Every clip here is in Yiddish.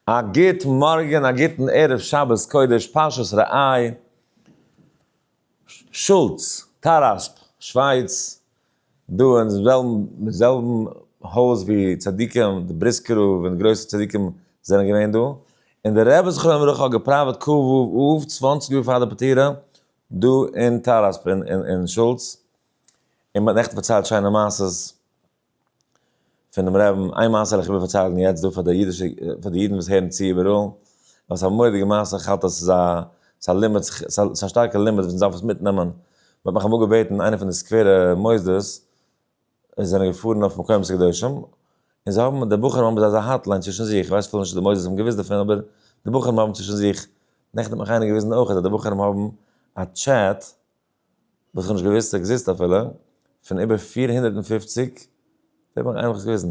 א גוט מארגן, א גוטן ערב שבת קודש, פרשת ראה, שולץ, טאראספ, שווייץ, דא אין זעלבן זעלבן הויז ווי צדיקים, די בריסקער רב און גרויסע צדיקים זענען געווען דא, און דער רבי זכרונו לברכה האט געפראוועט כ ו אב 20 יאר פאר די פטירה דא אין טאראספ אין שולץ, און מ'האט נעכטן פארציילט שיינע מעשות פונעם רעבן, איין מעשה וועל איך איבער פארציילן יעצט דא פאר די אידישע, פאר די אידן וואס הערן צו איבעראל, ווייל ס'איז א מורא'דיגע מעשה, איך האלט אז ס'איז א, ס'איז א לימוד, ס'איז א שטארקע לימוד וואס מ'דארף עס מיטנעמען. מ'האט מיך אמאל געבעטן, איינער פון די סקווערע מוסדות, זיי זענען געפארן אויף מקומות הקדושים, און זיי האבן, די בחורים האבן אזא hotline צווישן זיך, איך ווייס אפילו נישט צו די מוסדות האבן געוואוסט דערפון, אבער די בחורים האבן צווישן זיך, נעכטן האט מיך איינער געוויזן אויך אז די בחורים האבן א chat וואס איך האב נישט געוואוסט עקזיסט אפילו, פון איבער 450, ווער האט מיך איינער געוויזן?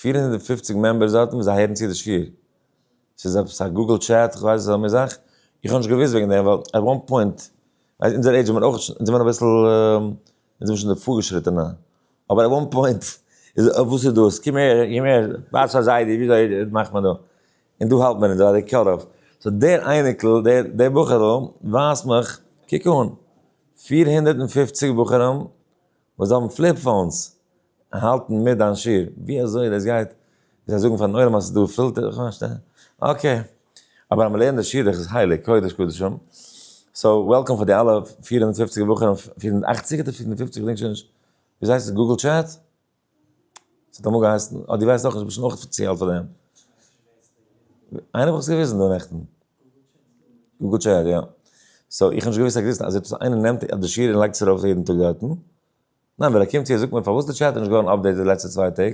450 members דארטן וואס זיי הערן צו די שיעור. ס'איז עפעס א Google chat, איך ווייס אזא מין זאך. איך האב נישט געוואוסט וועגן דעם, ווייל at one point, ווייסט אונזער עידזש איז מען אויך, אונז זעמיר אביסל, אונז זעמיר שוין די פארגעשריטענע. אבער at one point, איז וואס איז דאס? קום הער, קום הער, ווייז פאר זיידי וויאזוי מאכט מען דא. און דא האלט מען אונז ביי די cut-off. so דער אייניקל, דער דער בחור'ל ווייזט מיך, קוק אן, 450 בחורים וואס האבן flip phones, האלטן מיט דיין שיעור. ווי אזוי דאס גייט, זיי זאגן פארן עולם אז ס'איז דא פילטער, איך ווייס נישט. okay. אבער אז מ'לערנט די שיעור דאך איז הייליג, קודש קדשים. so welcome פאר די אלע 450 בחורים, 480 אדער 450, כ'דענק שוין נישט. וויאזוי הייסט עס, Google chat? ס'האט אמאל געהייסן, אה דו ווייסט אויך נישט, ביסט שוין אויך צו אלט פאר דעם. איינער האט מיך עס געוויזן דא נעכטן. Google chat, יא. so איך האב נישט געוואוסט אז עקזיסט אז עפעס איינער נעמט די שיעור און לייגט עס ארויף יעדן טאג דארטן. ניין, ווען ער קומט צו ער זאגט מיר פארוואס די chat איז נישט געווארן updated די לעצטע צוויי טעג.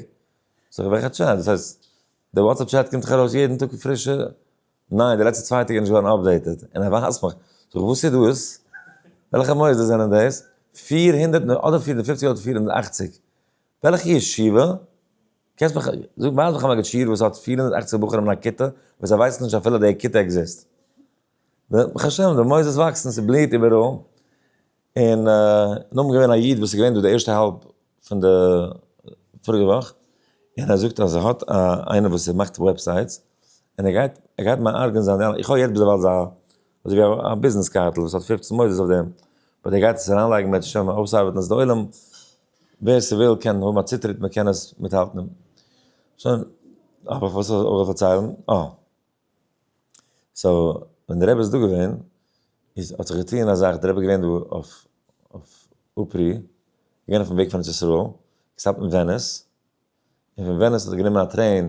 זאג איך וועלכע chat? דאס הייסט די WhatsApp chat קומט דאך ארויס יעדן טאג פרישע. ניין, די לעצטע צוויי טעג איז נישט געווארן updated. און ער ווייזט מיך. זאג איך וואס איז דאס? וועלכע מוסדות זענען דאס? 400, אדער 450 אדער 480. וועלכע ישיבה? קענסט מיך, זאג, ווייז מיך א מגיד שיעור וואס האט 480 בחורים אין א כיתה, וואס זיי ווייסן נישט אפילו די כיתה עקזיסט. ברוך השם, די מוסדות וואקסן, ס'בליעט איבעראל. און נאכדעם געווען א איד וואס איז געווען דא די ערשטע האלב פון די פאריגע וואך, און ער זאגט אז ער האט איינער וואס מאכט websites, און ער גייט, ער גייט מארגן זיין, איך האב יעצט ביזדערווייל אזא, אזוי ווי א ביזנעס קארטל וואס האט 15 מוסדות אויף דעם, but ער גייט עס אריינלייגן מיט שם אויסארבעטן אז די עולם ווער ס'וויל קען האבן א צוטריט מ'קען עס מיטהאלטן. שוין, אבער וואס זאל איך פארציילן? אה. so, ווען דער רבי איז דא געווען, איז האט זיך געטוען א זאך, דער רבי איז געווען דא אויף אויף אפרי, געווען אויפן וועג פון ארץ ישראל, געסטאפט אין וועניס, און פון וועניס האט ער גענומען א train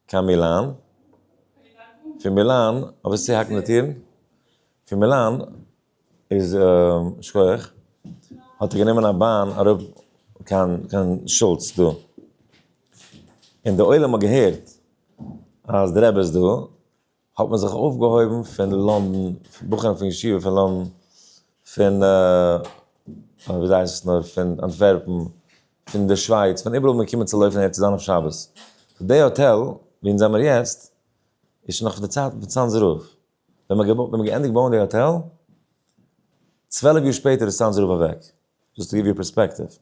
קיין מילאן, פון מילאן, אויף וואס צו האקן די טירן? פון מילאן איז שכוח, האט ער גענומען א באן אראפ קיין קיין שולץ דא, און די עולם האט געהערט אז די רבי איז דא, האט מען זיך אויפגעהויבן פון לאנדאן, בחורים פון ישיבה פון לאנדאן, פון ווי הייסט עס נאר, פון אנטווערפן, פון די שווייץ, פון איבעראל איז מען געקומען צו לויפן אהער צו זיין אויף שבת. די האטעל ווי אונז זעמיר יעצט, איז שוין נאך פון די צייטן פון צאנזער רב. ווען מ'האט געבויט, ווען מ'האט געענדיגט בויען די האטעל, 12 יאר שפעטער איז צאנזער רב אוועק. just to give you perspective.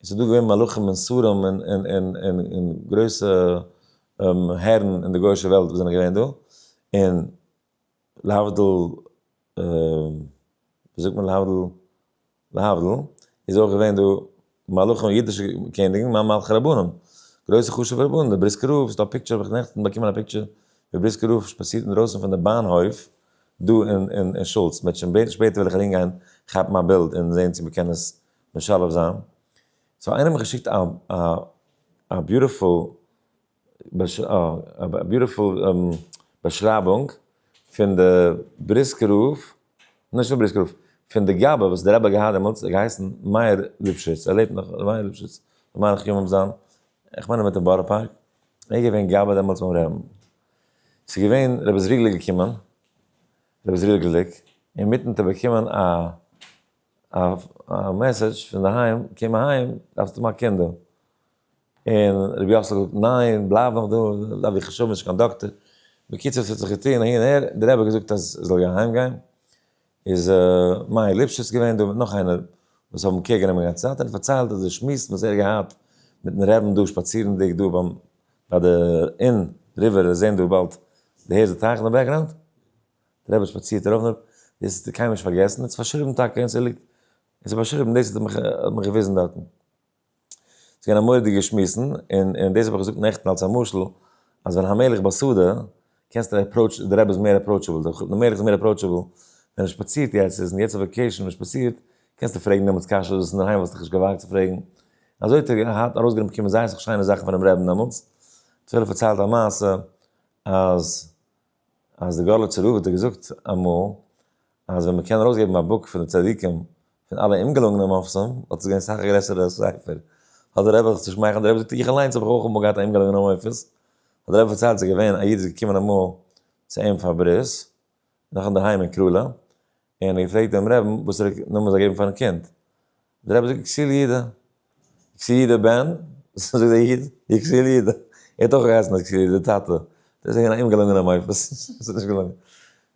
עס איז דא געווען מלכים און שרים און און און און און גרויסע הערן אין די גוי'אישע וועלט וואס זענען געווען דא, און להבדיל, ווי זאגט מען להבדיל? להבדיל, איז אויך געווען דא מלכים אידישע קעניגן, מה מלכי רבנים, גרויסע חשוב'ע רבנים, דער בריסקער רב, ס'דא א picture, האב איך נעכטן באקומען א picture, ווי בריסקער רב שפאצירט אינדרויסן פון די באנהויף דא אין אין שולץ, מ'וועט שוין שפעטער וועל איך ארום גיין כאפן א בילד און זען צו מ'קען עס משלב זיין. so איינער האט מיך געשיקט א א beautiful א beautiful באשרייבונג פון די בריסקער רב, נישט פון בריסקער רב, פון די גבאי וואס די רבי האט געהאט דעמאלטס, ער האט געהייסן מאיר ליפשיץ, ער לעבט נאך, מאיר ליפשיץ, זאל מאריך ימים זיין, איך מיין ער וואוינט אין בארא פארק, ער איז געווען גבאי דעמאלטס ביים רבי'ן, ס'איז געווען רבי עזריאל געקומען, רבי עזריאל גליק, אינמיטן האט ער באקומען א א message פון דערהיים, קום אהיים, דארפסט האבן א קינדער. און רבי יאסל האט געזאגט, ניין, בלייב נאך דא, דארף איך שוין נישט קיין דאקטער. בקיצור, עס האט זיך געטון אהין און הער, דער רבי האט געזאגט אז ער זאל גיין אהיים גיין. איז מאיר ליפשיץ געווען דא מיט נאך איינער וואס האבן care גענומען גאנצע צייט, און פארציילט אז די שמועסן וואס ער האט געהאט מיטן רעבן דא שפאצירנדיג דא ביים ביי די אין. river, זעהן דא באלד, די הערסט די טייך אין די background? די רבי שפאצירט ארויף און אראפ, דאס האט ער קיינמאל נישט פארגעסן, עס איז פארשריבן טאקע און ס'ליגט, עס איז באשריבן, דאס האט ער מיך האט מיך געוויזן דארטן. ס'איז געווען א מורא'דיגע שמועסן, און און דאס האב איך געזאגט נעכטן אלס א משל, אז ווען המלך בשדה, קענסטו approach, די רבי איז מער approachable, די מלך איז מער approachable, ווען ער שפאצירט יעצט, איז יעצט אויף vacation, מען שפאצירט, קענסטו פרעגן דעמאלטס קשיות וואס אינדערהיים וואלסטו דיך נישט געוואגט צו פרעגן. אזוי האט ער געהאט ארויסגענומען באקומען זייער אסאך שיינע זאכן פונעם רעבן דעמאלטס. תפלה פארציילט א מעשה אז אז די גארליצער רב האט געזאגט אמאל אז ווען מ'קען ארויסגעבן א book פון די צדיקים פון אלע אומגעלונגענע מופתים וואלט עס געווען סאך א גרעסערע ספר. האט דער רבי זיך צושמייכלט, דער רבי זאגט איך אליינס האב איך אויך אמאל געהאט א אומגעלונגענע מופת. האט דער רבי פארציילט ס'איז געווען א איד איז געקומען אמאל צו אים פאר ברית, נאך אינדערהיים אין קראלע, און ער געפרעגט דעם רעבן וואס ער נאמען זאל געבן פארן קינד. דער רבי זאגט יקותיאל יהודה. יקותיאל יהודה בן? זאגט דער איד, יקותיאל יהודה. ער האט אויך געהייסן יקותיאל יהודה, דער טאטע. דאס איז געווען א אומגעלונגענע מופת. עס איז נישט געלונגען.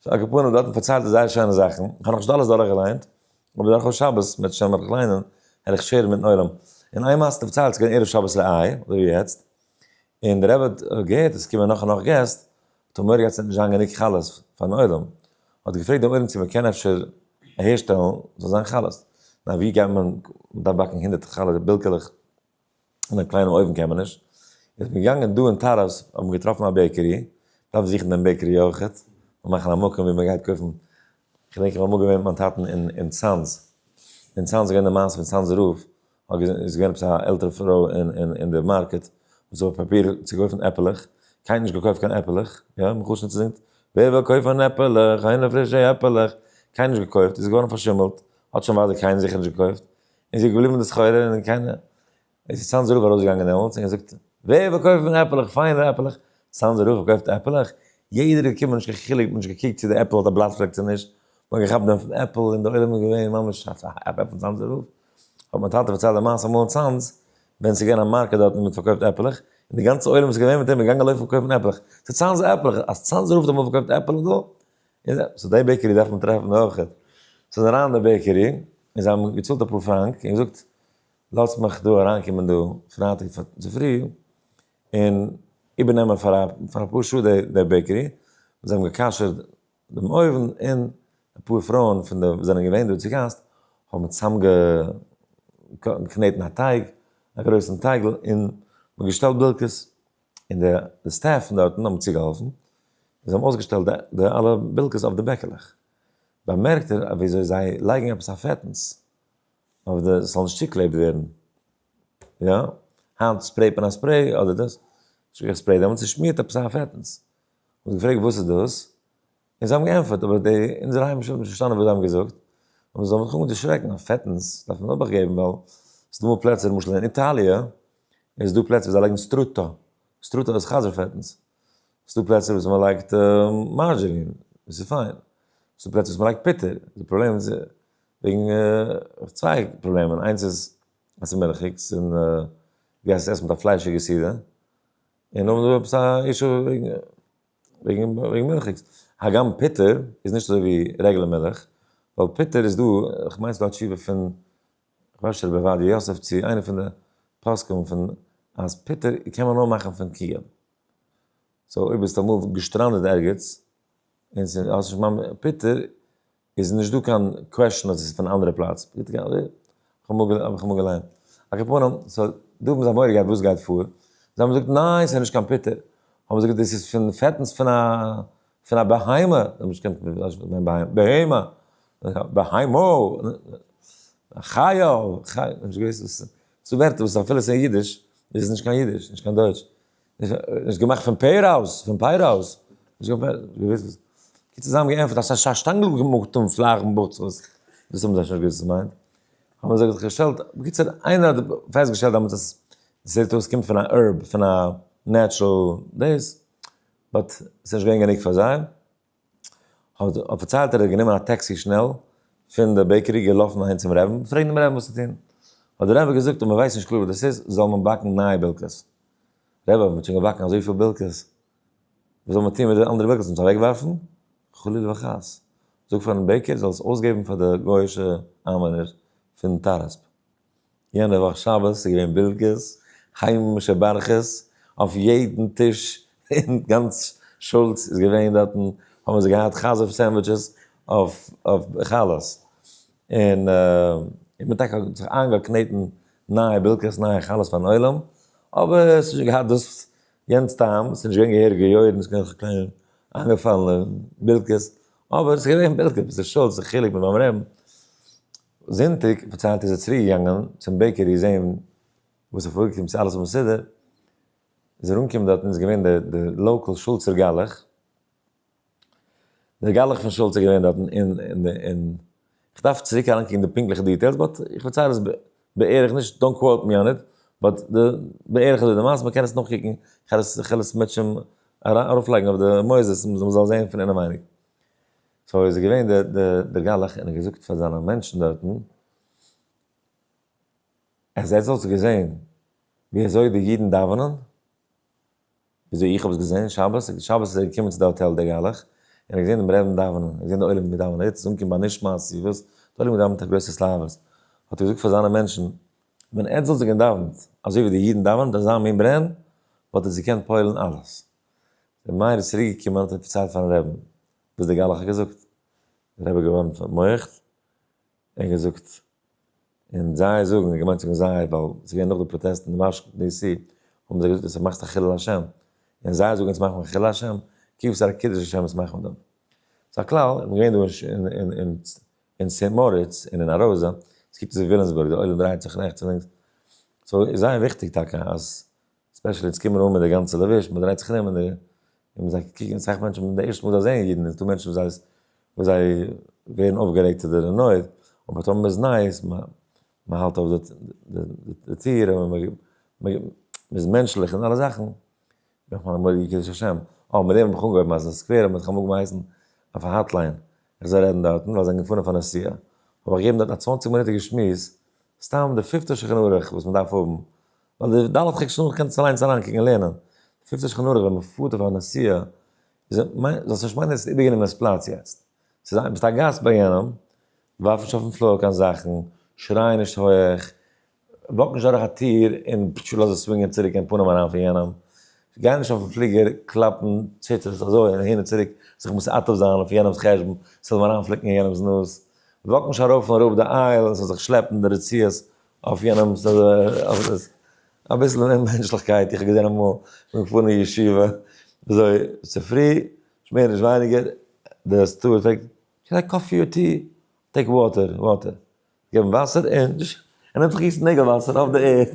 על כל פנים, דארטן פארציילט ער זייער שיינע זאכן. איך האב נאכנישט אלעס דורכגעליינט, אבער דורכאויס שבת, מיט שם וועל איך ליינען, וועל איך share ן מיטן עולם. אין איין מעשה האט ער פארציילט, ס'איז געווען ערב שבת ראה, אזוי ווי יעצט, און דער רבי האט געהערט עס קומען נאך און נאך געסט, האט ער מורא געהאט ס'וועט נישט זיין גענוג חלות פארן עולם, האט געפרעגט דעם עולם צו מ'קען אפשר אהערשטעלן ס'זאל זיין חלות, נה ווי גייט מען, מ'דארף באקן הונדערט חלות בילקעלעך אין א קליינעם אויוון קען מען נישט, איז מען געגאנגען דא אין טאראס האט מען געטראפן א bakery, מ'דארף זוכן דעם bakery אויכעט, און מאכן א מקום ווי מ'גייט קויפן, כ'געדענק איך בין אמאל געווען מיט מיין טאטן אין צאנז, אין צאנז איז געווען די מעשה פון צאנזער רב, האט געזען איז געווען עפעס א עלטערע פרוי אין די market וואס האט פרובירט צו קויפן עפעלעך, קיינער נישט געקויפט קיין עפעלעך, יא מחושן צו זינגט ווער וויל קויפן עפעלעך, איינער פרישע עפעלעך, קיינער נישט געקויפט, איז געווארן פארשימלט, האט שוין ווייטער קיינער זיכער נישט געקויפט, און זי איז געבליבן מיט די סחורה און קיינער, איז צאנזער רב ארויסגעגאנגען דעמאלטס און געזאגט ווער וויל קויפן עפעלעך, פיינע עפעלעך, צאנזער רב פארקויפט עפעלעך, יעדער איז געקומען נישט קיין חילוק, נישט געקוקט צו די עפל האט א בלאט פלעק צו נישט, מען האט געכאפט דעם עפל און די עולם איז געווען ממש א עפל פון צאנזער רב. האט מיין טאטע פארציילט די מעשה אמאל אין צאנז, ווען ס'איז געווען א market דארטן און מ'האט פארקויפט עפעלעך, און די גאנצע עולם וואס איז געווען מיט אים איז געגאנגען לויפן קויפן עפעלעך, ס'איז צאנזער עפעלעך, אז צאנזער רב האט אמאל פארקויפט עפעלעך דא, איז so די bakery דארף מען טרעפן אויכעט. ס'איז אריין אין די bakery, און זיי האבן געצאלט אפאר פראנק, און געזאגט, לאזט מיך דא אריינקומען דא פרייטאג צופרי, און איבערנעמען פאר אפאר שעה די bakery, זיי האבן גע'כשר'ט דעם אויוון און אפאר פרויען פון די וואס זענען געווען דא צו גאסט האבן צוזאמגעקנעטן א טייג, א גרויסן טייגל, און מ'האט געשטעלט בילקעס, און די staff פון דארטן האבן צוגעהאלפן, און זיי האבן אויסגעשטעלט די אלע בילקעס אויף די בעקעלעך. באמערקט ער וויאזוי זיי לייגן עפעס א פעטנס אויף די, ס'זאל נישט צוקלעבט ווערן. יא, היינט spray ט מען א spray אדער דאס, נישט קיין spray, דעמאלטס איז שמירט עפעס א פעטנס. האט געפרעגט וואס איז דאס? און זיי האבן געענטפערט, אבער די אונזערע היימישע האבן נישט פארשטאנען וואס זיי האבן געזאגט, אבער זיי האבן זיך אנגעהויבן דערשרעקן, אז פעטנס דארף מען אבאכט געבן, ווייל ס'איז דא אמאל פלעצער, למשל אין איטאליע, איז דא פלעצער וואס זיי לייגן strutto, strutto איז חזיר פעטנס, ס'איז דא פלעצער וואס מען לייגט margarine, דאס איז פיין, ס'איז דא פלעצער וואס מען לייגט פוטער, די פראבלעם איז וועגן צוויי פראבלעמען, איינס איז אז ס'איז מילכיגס און דו גייסט עס עסן מיט א פליישיגע סעודה, און נאכדעם איז דא עפעס א issue וועגן וועגן מילכיגס. הגם פוטער איז נישט אזוי ווי רעגולער מילך, ווייל פוטער איז דא, כ'מיין ס'דא א תשובה פון, כ'ווייס נישט רבי עובדיה יוסף צו איינער פון די פוסקים פון אז פוטער קען מען נאר מאכן פון קיען. so אויב ביסטו אמאל געשטראנדעט ערגעץ, און ס'איז האסט נישט ממש פוטער, איז נישט דא קיין question אז עס איז פון א אנדערע פלאץ, האב איך אמאל געליינט. על כל פנים, so דא האבן זיי מורא געהאט וואס גייט פאר, זיי האבן געזאגט ניין ס'איז נישט קיין פוטער, האבן זיי געזאגט דאס איז פון פעטנס פון א פון א בהמה, זיי האבן נישט געקענט בהמה, בהמה, חיה, חיה, נישט געוואוסט וואס, ס'דא ווערטער וואס אפילו ס'איז אין אידיש, איז עס נישט קיין אידיש, נישט קיין דויטש. נישט געמאכט פון פעיראוס, פון פייראוס. נישט געוואוסט וואס. קיצור זיי האבן געענטפערט אז ס'איז א שטאנגל געמאכט פון פלאכן בוצעס. דאס האבן זיי שוין נישט געוואוסט וואס ס'מיינט. האבן זיי זיך געשטעלט, בקיצור איינער האט פעסטגעשטעלט דעמאלטס אז ס'זעט אויס ס'קומט פון א herb, פון א natural דאס, but ס'איז נישט געווען גענוג פאר זיי. האט פארציילט ער האט גענומען א טעקסי שנעל פון די bakery געלאפן אהין צום רעבן פרעגן דעם רעבן וואס צו טון, האט דער רבי געזאגט אויב מען ווייסט נישט קלאר וואס דאס איז זאל מען באקן נייע בילקעס, רבי מען האט שוין געבאקן אזויפיל בילקעס וואס זאל מען טון מיט די אנדערע בילקעס, זאל מען עס אוועק ווארפן? חלילה וחס, זאג פארן baker זאל עס אויסגעבן פאר די גוי'אישע איינוואוינער פון טאראספ. יענע וואך שבת איז געווען בילקעס, היימישע בארכעס, אויף יעדן טיש. און גאנץ שולץ איז געווען דארטן, האבן זיי געהאט חזיר sandwiches אויף חלות. און איך בין טאקע זיך איינגעקנעטן נייע בילקעס, נייע חלות פארן עולם, אבער עס איז נישט געהאט דאס יענץ טעם, עס איז נישט געווען געהעריג געיוירן, עס איז געווען קליינע איינגעפאלענע בילקעס, אבער עס איז געווען בילקעס, עס איז שולץ, די חילוק מיט ביים רעבן. זונטאג פארציילט איז ער צוריק געגאנגען צום bakery זען וואס איז פארגעקומען, צו אלעס איז מסודר, איז ער אנגעקומען דארטן איז געווען די local שולצער גלח, דער גלח פון שולץ איז געווען דארטן און איך דארף צוריק אריינקוקן די פונקטליכע details but איך פארצייל עס בערך נישט, don't quote me on it, but בערך אזוי די מעשה, מען קען עס נאכקוקן, איך וועל עס מערטשעם ארויפלייגן אויף די מוסדות מען זאל זען פון אינעווייניג. so איז געווען דער גלח און האט געזאגט פאר זיינע מענטשן דארטן אז ער זאל געזען ווי אזוי די אידן דאווענען, וויאזוי איך האב עס געזען שבת, שבת איז ער געקומען צו די האטעל דער גלח, און ער האט געזען דעם רעבען דאווענען, ער האט געזען די עולם ווי דאווענען, יעצט איז אנגעקומען ביי נשמת צו וואס, די עולם געדאווענט מיט א גרויסע התלהבות, האט ער געזאגט פאר זיינע מענטשן, ווען עטס זאלט זיך געדאווענט אזוי ווי די אידן דאווענען מיט אזא מין ברען, וואלט עטס געקענט פועל'ן אלעס. רבי מאיר איז צוריק געקומען האט ער פארציילט פארן רעבען וואס דער גלח האט געזאגט, דער רבי איז געווארן פאר'מוח'ט, ער האט געזאגט, און זיי זאגן, ער האט געמיינט צו זאגן זיי, ווייל ס'איז געווען נאך די פראטעסטן אין וואשינגטאן די סי, האבן זיי געזאגט אז ס'מאכט א חילול השם, און זיי זאגן אונז מאכן א חילול השם, קוק וואס א קידוש השם אונז מאכן מיט דעם. ס'איז א כלל, איך בין געווען דא אין סעינט מאריץ און אין אראזא, עס קוקט אויס ווי וויליאמסבורג, די עולם דרייט זיך רעכטס און לינקס, so איז זייער וויכטיג טאקע אז specially אונז קומען אן מיט די גאנצע לבוש, מ'דרייט זיך ארום און די און זיי קוקן אסאך מענטשן די ערשטע מאל זיי זעען אידן, איז דא מענטשן וואס זיי וואס זיי ווערן אויפגערעגט אדער annoyed, אבער טאמער מ'איז nice, מ'האלט אויף די טיר און מ'איז מענטשליך און אלע זאכן, מאכט מען א מורא'דיגע קידוש השם. אה, מיט דעם האב איך אנגעהויבן אז אין סקווער האט מען זיך אמאל געהייסן אויף א hotline איך זאל רעדן דארטן ווייל זיי זענען געפארן אויף א נסיעה, האב איך געגעבן דארטן א 20 מינוטיגע שמועס, סתם די פיפטע שולחן ערוך וואס מ'דארף האבן, ווייל די ד' חקי שולחן ערוך קענסטו אליינס אריינקוקן און לערנען, די פיפטע שולחן ערוך ווען מ'פארט אויף א נסיעה, איז זאלסט נישט מיינען עס איז איבערגענומען דאס פלאץ יעצט, ס'איז א ביסט א גאסט ביי יענעם, ווארף נישט אויפן floor קיין זאכן, שריי נישט הויעך, walk נישט דורך א טיר און פשש לאז עס swing ען צוריק אין פנים אריין פון יענעם, גיי נישט אויפן פליגער קלאפן ציצית אזוי און אהין און צוריק זיך מתעטף זיין אויף יענעמס חשבון ס'זאל אים אריינפליקן אין יענעמס נאז, walk נישט ארויף און אראפ די aisle און ס'זאל זיך שלעפן די רצועות אויף יענעמס אביסל מענטשליכקייט, איך האב געזען אמאל כ'בין געפארן אין ישיבה אזוי צופרי נישט מער נישט ווייניגער די steward פרעגט you like coffee or tea? take water water געבן וואסער און ער נעמט זיך גיסן נעגל וואסער אויף די ערד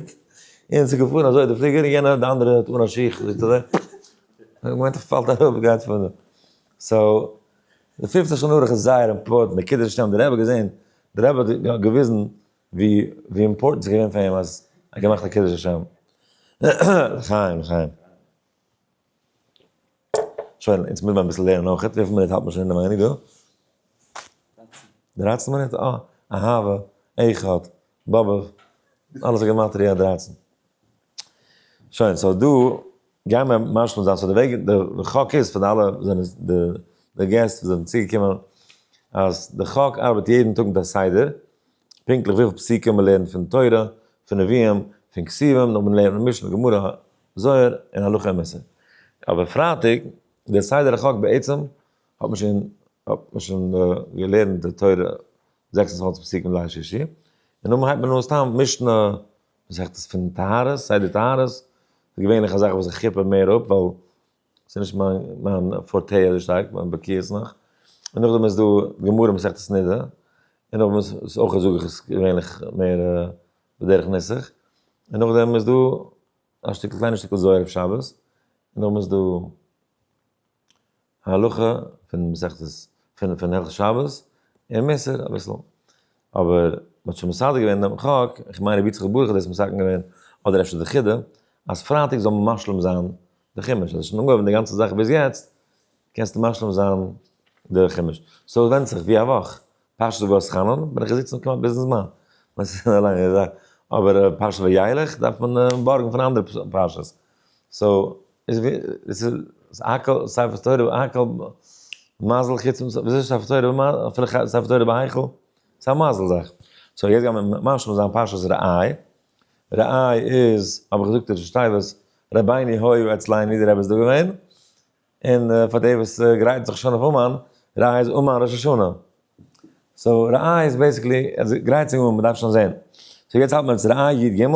און ס'איז געפארן אזוי די פליגער און יענער די אנדערע האט אן א שיך זאגט אזוי געמיינט איך פאלט אראפ גייט פון דא so די פיפטע שולחן ערוך איז זייער important די קידוש השם די רבי האט געזען די רבי האט געוויזן ווי ווי important ס'איז געווען פאר אים אז ער האט געמאכט א קידוש השם. לחיים לחיים. שוין, אונז מוז מען אביסל לערנען אויכעט, וויפיל מינוט האלט מען שוין אינעווייניג דא? 13 מינוט? אה, אהבה, אחד, באבוב, אלעס איז גמטריא 13. שוין, so דא גייען מיר משלים זיין, so די וועג, די חק איז פאר די אלע זענען די געסט וואס זענען צוגעקומען, אז די חק ארבעט יעדן טאג מיט א סדר, פונקטליך וויפיל פסוקים מען לערנט פון תורה, פון נביאים, פון כתובים, נאכדעם לערנט מען משנה, גמרא, זוהר, און הלכה און מוסר. אבער פרייטאג, דער סדר החק בעצם, האט מען שוין האט מען שוין געלערנט די תורה 26 פסוקים ליל שישי, און נאכדעם הייבט מען אן סתם משנה, מסכת פון טהרות, סדר טהרות, געווענליך א זאך וואס איך כיפער מער אפ, ווייל ס'איז נישט מיין forte אזוי שטארק, מיין בקיאות נאך. און נאכדעם איז דא גמרא מסכת נידה, און נאכדעם איז אויך זאג איך עס געווענליך מער בדרך נוסח. און נאכדעם איז דא א שטיקל קליינע שטיקל זוהר אויף שבת, און נאכדעם איז דא הלכה פון מסכת פון הלכות שבת, און מוסר אביסל. אבער מ'האט שוין מסדר געווען דעם חק, איך מיין רבי יצחק ברוך האט דאס מתקן געווען, אדער אפשר די חידא, אז פרייטאג זאל מען משלים זיין די חומש, אז שוין אנגעהויבן די גאנצע זאך ביז יעצט, קענסטו משלים זיין די חומש. so עס ווענדט זיך ווי א וואך, פרשת ואתחנן בין איך געזיצן כמעט ביזן זמן, ווייל ס'איז א לאנגע זאך, אבער פרשת וילך דארף מען בארגן פון אנדערע פרשות. so איז ווי עס איז הכל ספר תורה הכל מזל חוץ מ וויאזוי ספר תורה אפילו ספר תורה בהיכל, ס'איז א מזל זאך. so יעצט גיימיר משלים זיין פרשת ראה. ראה איז, האב איך געזאגט ראשי תיבות, רבינו היה אצלנו, די רבי איז דא געווען. און פאר די וואס גרייטן זיך שוין אויף אומאן, ראה איז אומאן ראש השנה. so ראה איז basically, אז גרייט זיך אן, מ'דארף שוין זען. so יעצט האלט מען יעצט ראה י ג,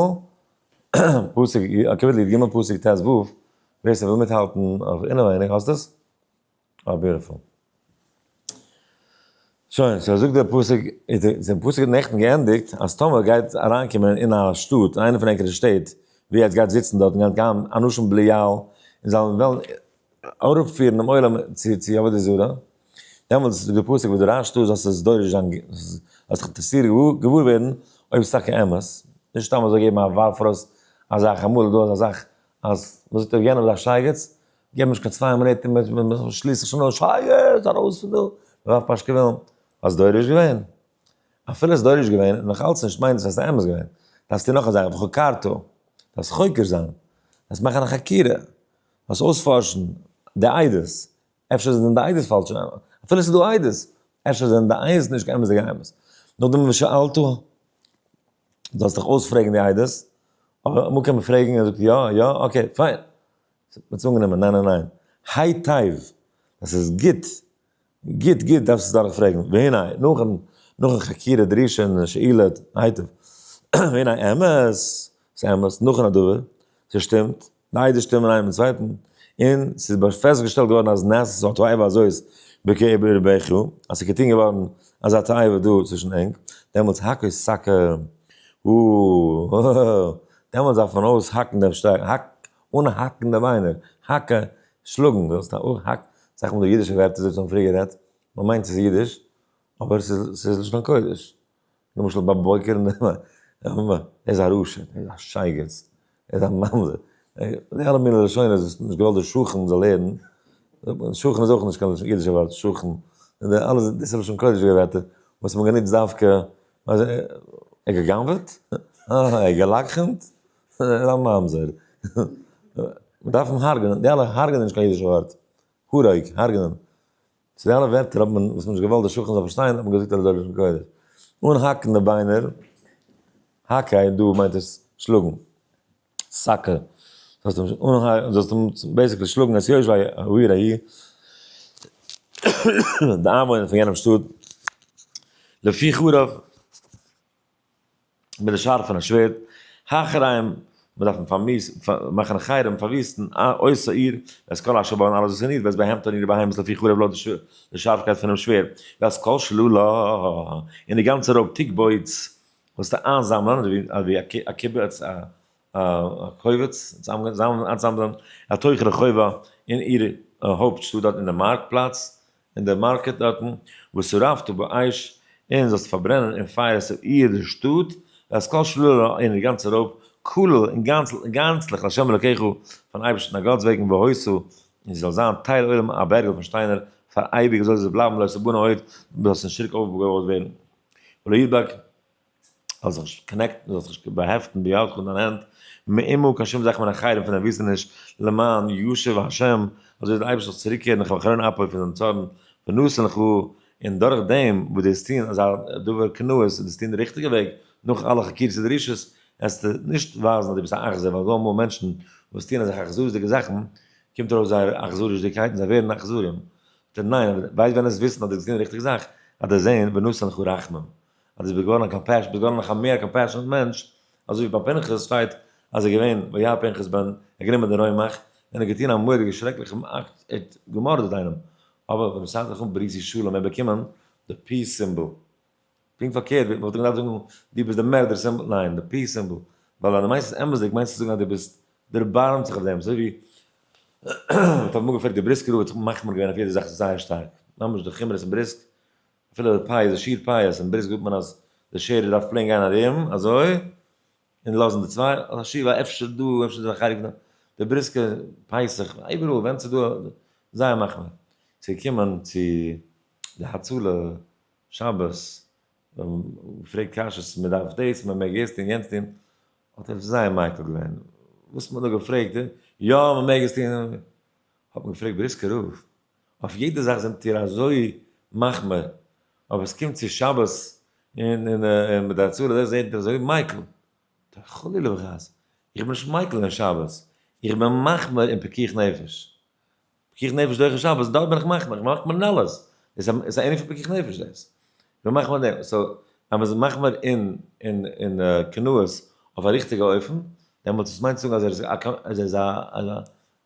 פסוק, קאפיטל י ג פסוק ט ו, ווער ס'וויל מיטהאלטן אויף אינעווייניג, האסט עס? אה, beautiful. שוין, so זאגט דער פסוק, דער פסוק האט נעכטן געענדיגט, אז טאמער גייט אריינקומען אין א שטאט, אין איינע פון ענקערע שטעט, ווי עטס גייט זיצן דארט און גייט גיין אנשים בליעל, און זיי וועלן אראפפירן דעם עולם צו צו עבודה זרה, דעמאלטס זאגט דער פסוק ודרשת זאלסט עס דורש זיין, זאלסט דיך אינטערעסירן געוואר ווערן אויב עס איז טאקע אמת, נישט סתם אזוי געבן א ווארף ארויס א זאך, אמאל איז דא אזא זאך אז מען זאגט אויף יענעם איז א שייגעץ, געב נישט קיין 2 מינוט און מען שליסט זיך שוין אויס, שייגעץ ארויס פון דא, מען ווארפט פאשקעווילן, אז דורש געווען, אפילו איז דורש געווען און נאך אלץ נישט מיינט עס אז עס איז אמת געווען, דארפסטו נאך א זאך, וחקרתו, דארפסט חוקר זיין, דארפסט מאכן א חקירה, דארפסט אויספארשן די עדות, אפשר זענען די עדות פאלש, אפילו עס איז דא עדות, אפשר זענען די עדות נישט קיין אמת'דיגע אמת. נאכדעם ושאלתו, זאלסט דיך אויספרעגן די עדות, אבער אמאל קען מען פרעגן, ער זאגט יא, יא, okay, פיין. מען האט עס אנגענומען, ניין ניין ניין, היטב, עס איז גוט, גוט גוט דארפסט עס דורך פרעגן, והנה, נאכן נאכן חקירה דרישה און שאלה היטב, והנה אמת, ס'איז אמת, נכון הדבר, ס'שטימט, ביידע שטימען איינער מיטן צווייטן, און ס'איז פעסטגעשטעלט געווארן אז נעשית התועבה הזאת בקרבך, אז ס'איז געטון געווארן אזא תועבה דא צווישן ענק, דעמאלטס הקהה סקה, דעמאלטס דארף מען אויסהאקן דעם שטעקן, האק, אנהאקן די ביינער, הכה, שלאגן, זאלסט האק, אסאך מאל די אידישע ווערטער אזוי ווי מ'האט פריער גערעדט, מ'מיינט ס'איז אידיש, אבער ס'איז לשון הקודש. למשל ביי בוקר ער איז א רשע, ער איז א שייגעץ, ער איז א ממזר, די אלע מיני לשונות וואס מ'האט נישט געוואלט די שכן זאל הערן, שכן איז אויך נישט קיין אידישע ווארט, שכן, די אלע דאס איז לשון קודש'דיגע ווערטער וואס מ'האט גענוצט דווקא, ער האט גע'גנב'עט? אה, ער האט גע'לקח'נט? ער איז א ממזר. מ'דארף אים הרג'נען, די אלע הרג'נען איז נישט קיין אידישע ווארט, הרוג, הרג'נען. צו די אלע ווערטער האט מען, וואס מ'האט נישט געוואלט די שכן זאל פארשטיין, האט מען געזאגט אז דאס איז לשון קודש. אנהאקן די ביינער, האקעי, דא מיינט עס שלאגן, סאקע, זאלסט אים אנהאקן, זאלסט אים basically שלאגן את יושבי העיר ההיא, די איינוואוינער פון יענעם שטאט, לפי חרב. מיט די שארף פון א שווערד, החרם, מען דארף אים מאכן א חרם, פארוויסטן, אותה העיר, ואת כל אשר בה און אלעס וואס אין איר, ואת בהמתה און אירע בהמות לפי חרב לויט די שארפקייט פונעם שווערד, ואת כל שללה, און די גאנצע רויב תקבוץ, וואס צו איינזאמלען, אזוי ווי א קיבוץ, א קובץ, איינזאמלען, אל תוך רחובה, אין איר הויפט שטאט דארט אין די מארק פלאץ, אין דער market דארטן, ושרפת באש, און זאלסט פארברענען אין פייער את העיר די שטאט, ואת כל שללה און איר גאנצע רויב, כליל און גאנצליך לה' אלקיך, פארן אייבערשטן א גאטס וועגן, והיתה, און זי זאל זיין תל עולם א בערגל פון שטיינער פאר אייביג, אזוי זאל זי בלייבן לא תבנה עוד, דו זאלסט נישט צוריק אויפגעבויט ווערן. ולא ידבק. זאלסט זיך נישט connect ן, זאלסט זיך נישט באהעפטן בידך אין דיין הענט, מאומה קיין שום זאך מן החרם פון דער וויסטעניש, למען ישוב ה', אזוי דער אייבערשטער זאל צוריקקערן מחרון אפו פון זיין צארן, ונתן לך, און דורך דעם וואס דו וועסט טון אזא דבר קנאות און דו וועסט טון די ריכטיגע וועג, נאך אלע חקירות ודרישות, וועסטו נישט ווייזן אז דו ביסט א אכזר, ווייל ס'דא אמאל מענטשן וואס טוען אזעלכע אכזריות'דיגע זאכן, קומט ארויס זייער אכזריות'דיגקייט און זיי ווערן אכזרים. ניין, ווייסט ווען עס וויסן אז דו האסט געטון די ריכטיגע זאך, אז דו זען ונתן לך רחמים. אז דו ביסט געווארן א compassion, ביסט געווארן נאך א מער compassionate מענטש, אזוי ווי ביי פנחס שטייט אז ער איז געווען וירא פנחס בן, ער האט גענומען די רומח, און ער האט געטון א מורא'דיגע שרעקליכע אקט, ער האט געמארדעט איינעם, אבער ווען עס זיך אן בריתי שלום, ער האט באקומען די peace symbol, פונקט פארקערט ווי מ'וואלט געדארפט זאגן דו ביסט די מערדער symbol, ניין, די peace symbol, ווייל אז דו מיינסט עס אמת'דיג מיינסטו זאגן אז דו ביסט דערבארעמט זיך אויף דעם, אזוי ווי מ'האט אמאל געפרעגט די בריסקער רב האט זיך מחמיר געווען אויף יעדע זאך זייער שטארק, ממש די חומרות אין בריסק, אפילו די פיאות, די שיעור פיאות, אין בריסק זאגט מען אז די שערער דארף plain גיין ארום אזוי, און לאזן די צוויי, א שיעור ווייל אפשר דא, אפשר דא א חלק פון די בריסקער פסח, איבעראל ווען ס'איז דא זייער מחמיר. ס'איז געקומען צו די הצלה שבת, געפרעגט קשיות, מען דארף דאס, מען מעג דאס טון, יענץ טון, האט ער זייער מיקל געווען, וואס מען האט דא געפרעגט, יא מען מעג עס טון, האט מען געפרעגט בריסקער רב, אויף יעדע זאך זענט איר אזוי מחמיר, אבער עס קומט צו שבת און און מיט די הצלה זענט איר אזוי מיקל, חלילה וחס, איך בין נישט מיקל אין שבת, איך בין מחמיר אין פיקוח נפש. פיקוח נפש דוחה שבת, דארט בין איך מחמיר, איך מאך מיר אלעס. איז א ענין פון פיקוח נפש דאס. מיר מאכן מיר דעם. so, אז מ'איז מחמיר אין קנאות אויף א ריכטיגע אופן, דעמאלטס דאס מיינט צו זאגן אז ער איז א, אז ער איז א,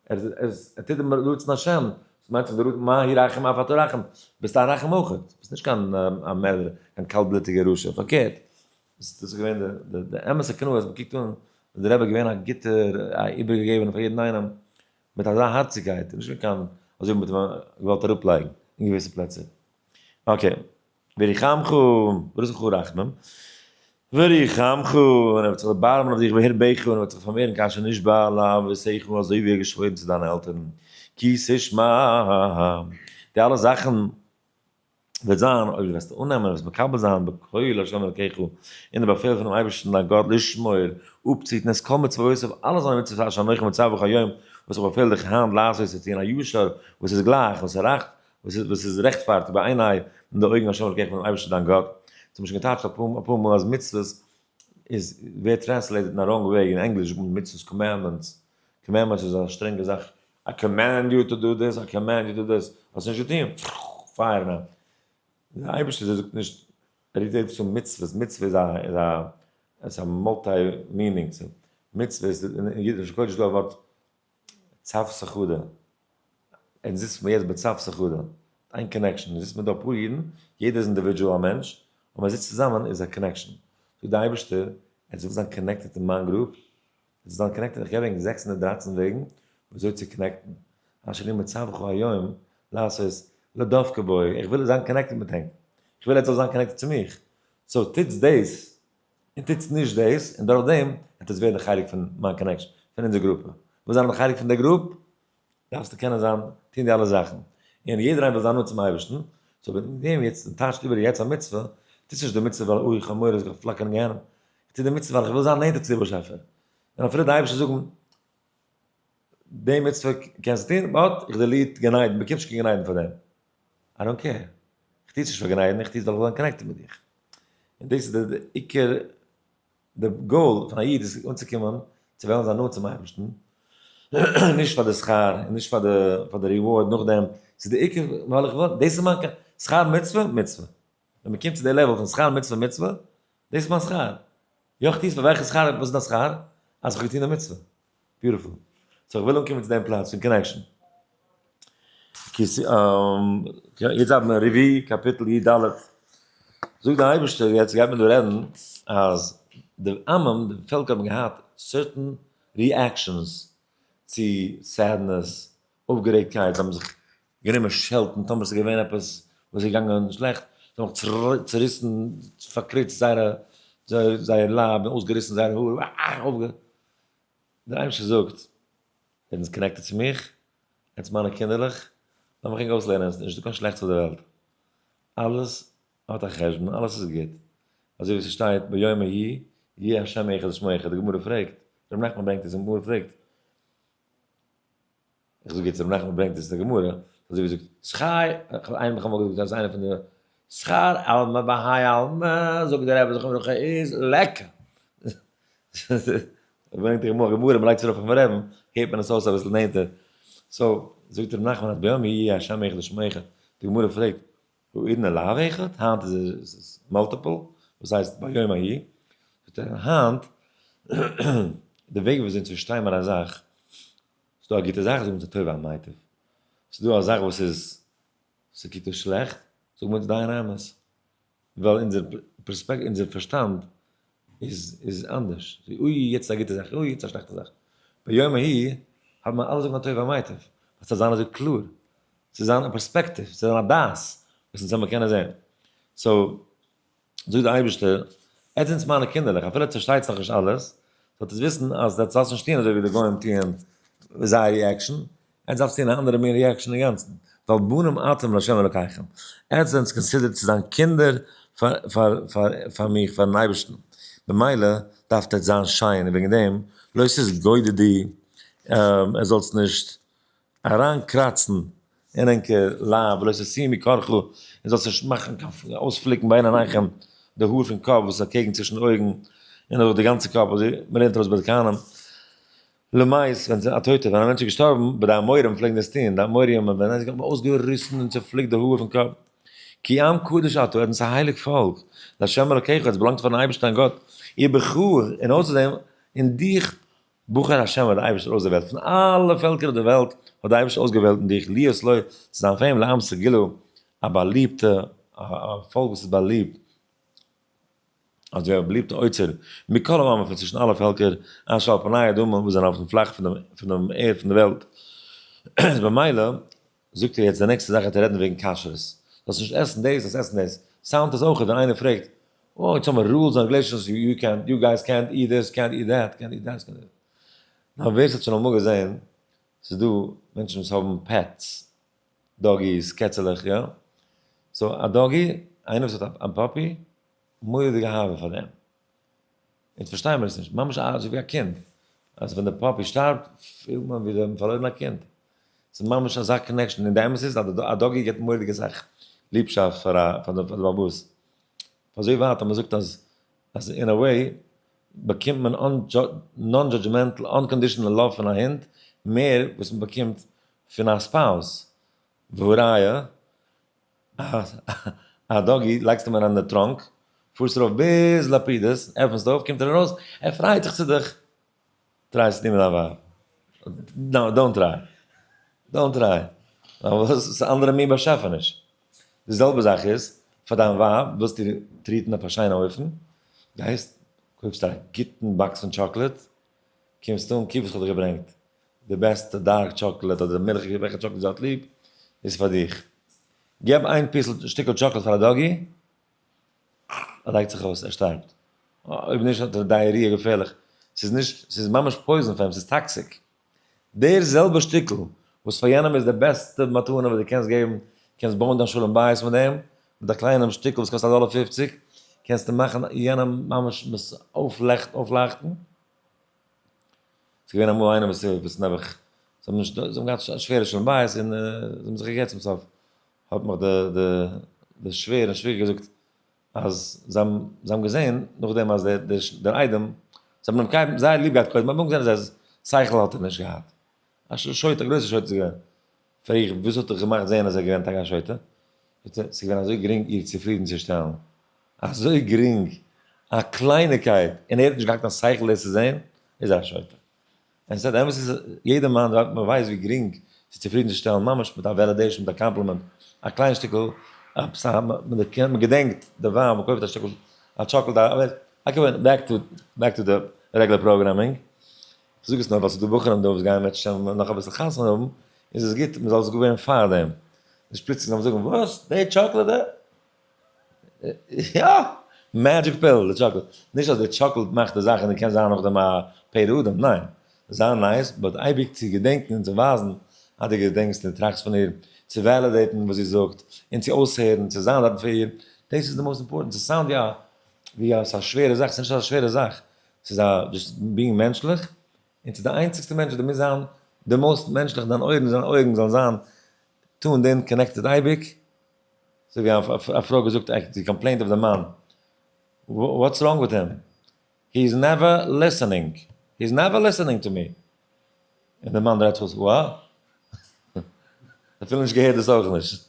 ער איז, ער טוט דעם רצון השם. דאס מיינט צו זאגן, מה הוא רחום אף אתה רחום. ביסט א רחום אויך. ביסט נישט קיין א מערדער, קיין קאלטבלוטיגער רשע. פארקערט. דאס איז געווען די אמת'ע קנאות. מ'קוקט אן, איז דער רבי געווען א גוטער, א איבערגעגעבענער פאר יעדן איינעם. מיט אזא הארציגקייט, נישט מיט קיין, אזוי ווי מ'האט אים געוואלט אראפלייגן אין געוויסע פלעצער. okay. וריחמך, ברוך הוא רחמים, וריחמך, און ער וועט זיך דערבארעמען אויף דיך והרבך, און ער וועט זיך פארמערן כאשר נשבע לאבותיך, אזוי ווי ער האט געשוואוירן צו דיינע עלטערן, כי תשמע, די אלע זאכן וועט זיין אויב דו וועסט אננעמען און וועסט מקבל זיין בקול ה' אלקיך, אין די באפעל פונעם אייבערשטן דיין גאט, לשמור, אפצוהיטן את כל מצוותיו, אלע זיינע מצוות אשר אנכי מצווך היום, וואס איך באפעל דיך היינט לעשות צו טון, הישר, וואס איז גלייך, וואס איז רעכט, וואס איז רעכטפארטיג בעיני, אין די אויגן ה' אלקיך פונעם אייבערשטן דיין גאט. אונז האבן שוין געטייטשט אפאר מאל אז מצוות איז ווערט translated אין א wrong וועג, אין ענגליש זאגט מען מצוות commandments, commandments איז א שטרענגע זאך, I command you to do this, I command you to do this, האסט נישט געטון, fire man. דער אייבערשטער זאגט נישט, ער רופט עס אן מצוות, מצוה איז א איז א עס איז א multi meaning, מצוה איז אין אידיש קודש איז דא א ווארט צוותא חדא, אונז זיצט מיר יעצט בצוותא חדא, איין connection, אונז זיצט מיר דא אפאר אידן, יעדער איז individual א מענטש, און מען זיצט צוזאמען איז א connection. זאגט דער אייבערשטער, עטס ווילט זיין connected אין מיין group, עטס ווילט זיין connected, איך געב ענק 613 וועגן וויאזוי צו connect ן, אשר אני מצווך היום לעשות לדבקה בו, איך וויל זיין connected מיט ענק, איך וויל עטס זאלט זיין connected צו מיך, so טוטס דאס און טוטס נישט דאס, און דורך דעם וועט עס ווערן א חלק פון מיין connection, פון אונזער גרופע. ווילסט זיין א חלק פון דער group, דארפסטו קענען זיין, טון די אלע זאכן. און יעדער איינער וויל זיין נאנט צום אייבערשטן, so וועגן דעם יעצט טייטשט איבער יעצט א מצוה, טוסט נישט די מצוה ווייל אוי איך האב מורא איך זאל פלאקערן גיהנום, איך טו די מצוה ווייל איך וויל זיין נענטער צו די באשעפער. און אפילו די אייבערשטער זאגן, די מצוה קענסטו טון, but איך delete גן עדן, באקומסט נישט קיין גן עדן פאר דעם. I don't care. איך טו עס נישט פאר גן עדן, איך טו עס ווייל איך וויל זיין connected מיט דיך. און דאס איז די עיקר, די גאול פון א איד איז אנצוקומען צו וועלן זיין נאנט צום אייבערשטן, נישט פאר די שכר און נישט פאר די פאר די reward נאכדעם, ס'איז די עיקר ווייל איך וויל, דאס איז מיין שכר מצוה, מצוה. ווען מ'קומט צו די level פון שכר מצוה מצוה, דאס איז מיין שכר. יא איך טו עס פאר וועלכע שכר, וואס איז דיין שכר? אז איך האב געטון די מצוה. beautiful. so איך וויל אנקומען צו דעם פלאץ פון connection. יעצט דארף מען רביעי קאפיטל י ד. זאגט דער אייבערשטער, יעצט גייט מען דא רעדן אז די עמים, די פעלקער האבן געהאט certain reactions צו sadness, אויפגערעגטקייט, זיי האבן זיך גענומען שעלטן טאמער ס'איז געווען עפעס וואס איז געגאנגען שלעכט, זיי האבן זיך צוריסן, פארקריצט זייער לייב און אויסגעריסן זייערע האר, דער אייבערשטער זאגט, ווען עס connected צו מיך, עטס מיינע קינדערלעך, לאמיך ענק אויסלערנען, עס איז נישטא קיין שלעכטס אויף דער וועלט, אלעס האט א חשבון, אלעס איז גוט, אזוי ווי ס'שטייט ביום ההוא יהיה השם אחד ושמו אחד, די גמרא פרעגט, ר' נחמן ברענגט עס, די גמרא פרעגט, איך זאג יעצט ר' נחמן ברענגט עס אין די גמרא, אזוי ווי זאגט שכר, איך האב איינמאל געזאגט אז איינער פון די שכר עלמא בהאי עלמא, זאגט דער רבי זכרונו לברכה איז ליכא. ברענגט די גמרא, גמרא מ'לייגט עס ארויף אויפן רבי'ן, הערט מען עס אויס אביסל נענטער. so, זאגט ר' נחמן אז ביום יהיה השם אחד ושמו אחד, די גמרא פרעגט, האידנא לאו אחד? היינט איז עס multiple, וואס הייסט ביום ההוא? זאגט ער, היינט, די וועג ווי אזוי אונז פארשטייען מיר א זאך, ס'דא א גוטע זאך זאגן מיר ס'איז טוב והמיטיב, ס'דא א זאך וואס איז ס'קוקט אויס שלעכט, זאגן מיר דיין אמת, ווייל אונזער perspective, אונזער פארשטאנד איז איז אנדערש, אוי יעצט איז א גוטע זאך, אוי יעצט איז א שלעכטע זאך, ביום ההוא האט מען אלע זאגן הטוב והמיטיב, ווייל ס'זאל זיין אזוי קלאר, ס'זאל זיין א perspective, ס'זאל זיין א דעת וואס אונז זאל מיר קענען זען, so זאגט דער אייבערשטער, עטס זענטס מיינע קינדערלעך, אפילו עטס פארשטייטס נאכנישט אלעס, זאלט עטס וויסן אז עטס דארפטס נישט טון אזוי ווי די גוים טוען זייער reaction, עטס דארפטס טון א אנדערע מין reaction אינגאנצן, ווייל בנים אתם לה' אלקיכם, עטס זענטס considered צו זיין קינדער פאר מיך, פארן אייבערשטן, במילא דארפט עטס זיין שיין, און וועגן דעם, לא תתגודדו, עטס זאלטס נישט אריינקראצן אין ענקער לייב, ולא תשימו קרחה, און זאלסט נישט מאכן קיין אויספליקן בין עיניכם די האר פון קאפ וואס איז אקעגן צווישן די אויגן, און אויך די גאנצע קאפ, אזוי מ'לערנט ארויס ביי די כהנים. למעשה, ווען ס'איז א טויטער, ווען א מענטש איז געשטארבן, ביי די אמוראים פלעגן דאס טון, די אמוראים ווען איינער איז געווארן אויסגעריסן און צעפליקט די האר פון קאפ. כי עם קדוש אתה, עטס איז א הייליג פאלק, לה' אלקיך, עטס באלאנגט פארן אייבערשטן דיין גאט, ובך, און אויסער דעם, אין דיך בחר השם האט דער אייבערשטער אויסדערוועלט, פון אלע פעלקער אויף דער וועלט האט דער אייבערשטער אויסגעוועלט אין דיך להיות לו, צו זיין פאר אים לעם סגולה, א באליבטע, א פאלק וואס איז באליבט, אזוי א באליבטע אוצר, מכל העמים פון צווישן אלע פעלקער, אשר על פני האדמה וואס זענען אויפן פלאך פון דעם ערד פון דער וועלט. איז במילא זאגט ער יעצט די נעקסטע זאך גייט ער רעדן וועגן כשרות, זאלסט נישט עסן דאס, זאלסט עסן דאס, sound עס אויך ווען איינער פרעגט, אוי אונז האבן רולס און רעגולעישאנס, יו קענט, יו גייס קענט איט דיס, קענט איט דעט, קענט איט דעט, קענט איט. נאר ווער ס'האט שוין אמאל געזען, ס'איז דא מענטשן וואס האבן pets, doggies, קעצעלעך, יא? so א doggy, איינער וואס האט א puppy, מורא'דיגע אהבה פאר דעם. אונז פארשטייען מיר עס נישט, ממש אזוי ווי א קינד, אז ווען די puppy שטארבט פילט מען ווי זיי האבן פארלוירן א קינד, ס'איז ממש אזא connection, און די אמת איז אז א doggy געבט מורא'דיגע סאך ליבשאפט פאר די באלעבאס, פאר אזוי ווייט אז מ'זאגט אז אז אין א way באקומט מען non-judgmental unconditional love פון א הונט מער וואס מ'באקומט פון א spouse, והא ראיה א doggy לייגסט אים אריין אין די trunk, פארסט ארויף ביז לפידות, עפענסט אויף, קומט ער ארויס, ער פרייט זיך צו דיך, try עס צו טון מיט דיין ווייב, no, don't try, don't try, פארוואס? ס'איז א אנדערע מין באשעפעניש, די זעלבע זאך איז פאר דיין ווייב, ווילסט איר treat ן אויף א שיינע אופן, גייסט קויפסט א גוטן box פון chocolate, קומסט אן, קוק וואס כ'האב דיך געברענגט, די בעסטע dark chocolate אדער מילכיגע וועלכע chocolate זי האט ליב איז פאר דיך. געב איין פיסל שטיקל chocolate פאר א doggy, ער לייגט זיך אויס, ער שטארבט. אויב נישט האט ער diarrhea געפערליך. ס'איז נישט, ס'איז ממש poison פאר אים, ס'איז toxic. דער זעלבער שטיקל וואס פאר יענעם איז די בעסטע מתנה וואס דו קענסט געבן, קענסט בויען דיין שלום בית מיט דעם, מיט א קליינעם שטיקל וואס קאסט א דאלער פופציג, קענסטו מאכן יענעם ממש אויפלייכטן. ס'איז געווען אמאל איינער וואס וואס נעבעך, זיי האבן נישט, זיי האבן געהאט א שווערע שלום בית און זיי האבן זיך גע'גט צום סוף, האט מיך די די די שווער און שוויגער געזאגט אז זיי האבן זיי האבן געזען נאכדעם אז דער דער דער איידעם, זיי האבן אים קיין זייער ליב געהאט קודם, אבער האבן געזען אז שכל האט ער נישט געהאט, א שוטה, א גרויסע שוטה איז ער געווען. פרעג איך וואס האט דיך געמאכט זען אז ער איז געווען טאקע א שוטה? זאגט ער, ס'איז געווען אזוי גרינג איר צופרידן צו שטעלן, אזוי גרינג, א קלייניקייט, און ער האט נישט געהאט קיין שכל דאס צו זען, איז ער א שוטה. און ס'איז אמת איז יעדער מאן מען ווייסט ווי גרינג ס'איז צופרידן צו שטעלן ממש מיט א validation מיט א compliment, א קליין שטיקל עפעס א מען געדענקט די ווייב מען קויפט א שטיקל א chocolate א okay back to back to the regular programming. כ'זאג עס נאר ווייל ס'איז דא בחורים דא וואס גייען מערצעשעם נאך אביסל חתונה האבן, איז עס גוט מ'זאל עס געוואוינען פארדעם, נישט פלוצלינג זאל מען זאגן וואס? די chocolate דא? יא! magic pill די chocolate, נישט אז די chocolate מאכט די זאך און דו קענסט זיין נאכדעם א פרא אדם, ניין, זיי nice but אייביג צו געדענקן און צו ווייזן אז דו געדענקסט און טראכסט פון איר, צו validate ן וואס זי זאגט, און צו אויסהערן, צו זיין דארטן פאר איר, דאס איז די most important, ס' sound יא ווי אז ס'איז א שווערע זאך, ס'איז נישט אזא שווערע זאך, ס'איז א just being מענטשליך, און ס'איז די איינציגסטע מענטש וואס דו מוזט זיין די most מענטשליך, דיין אויערן זיין אויגן זאלן זיין tuned in connected אייביג, אזוי ווי א פרוי געזאגט זי complained אויף די מאן, what's wrong with him? he is never listening, he is never listening to me, און די מאן דרייט זיך אויס, וואט? אפילו נישט געהערט דאס אויך נישט.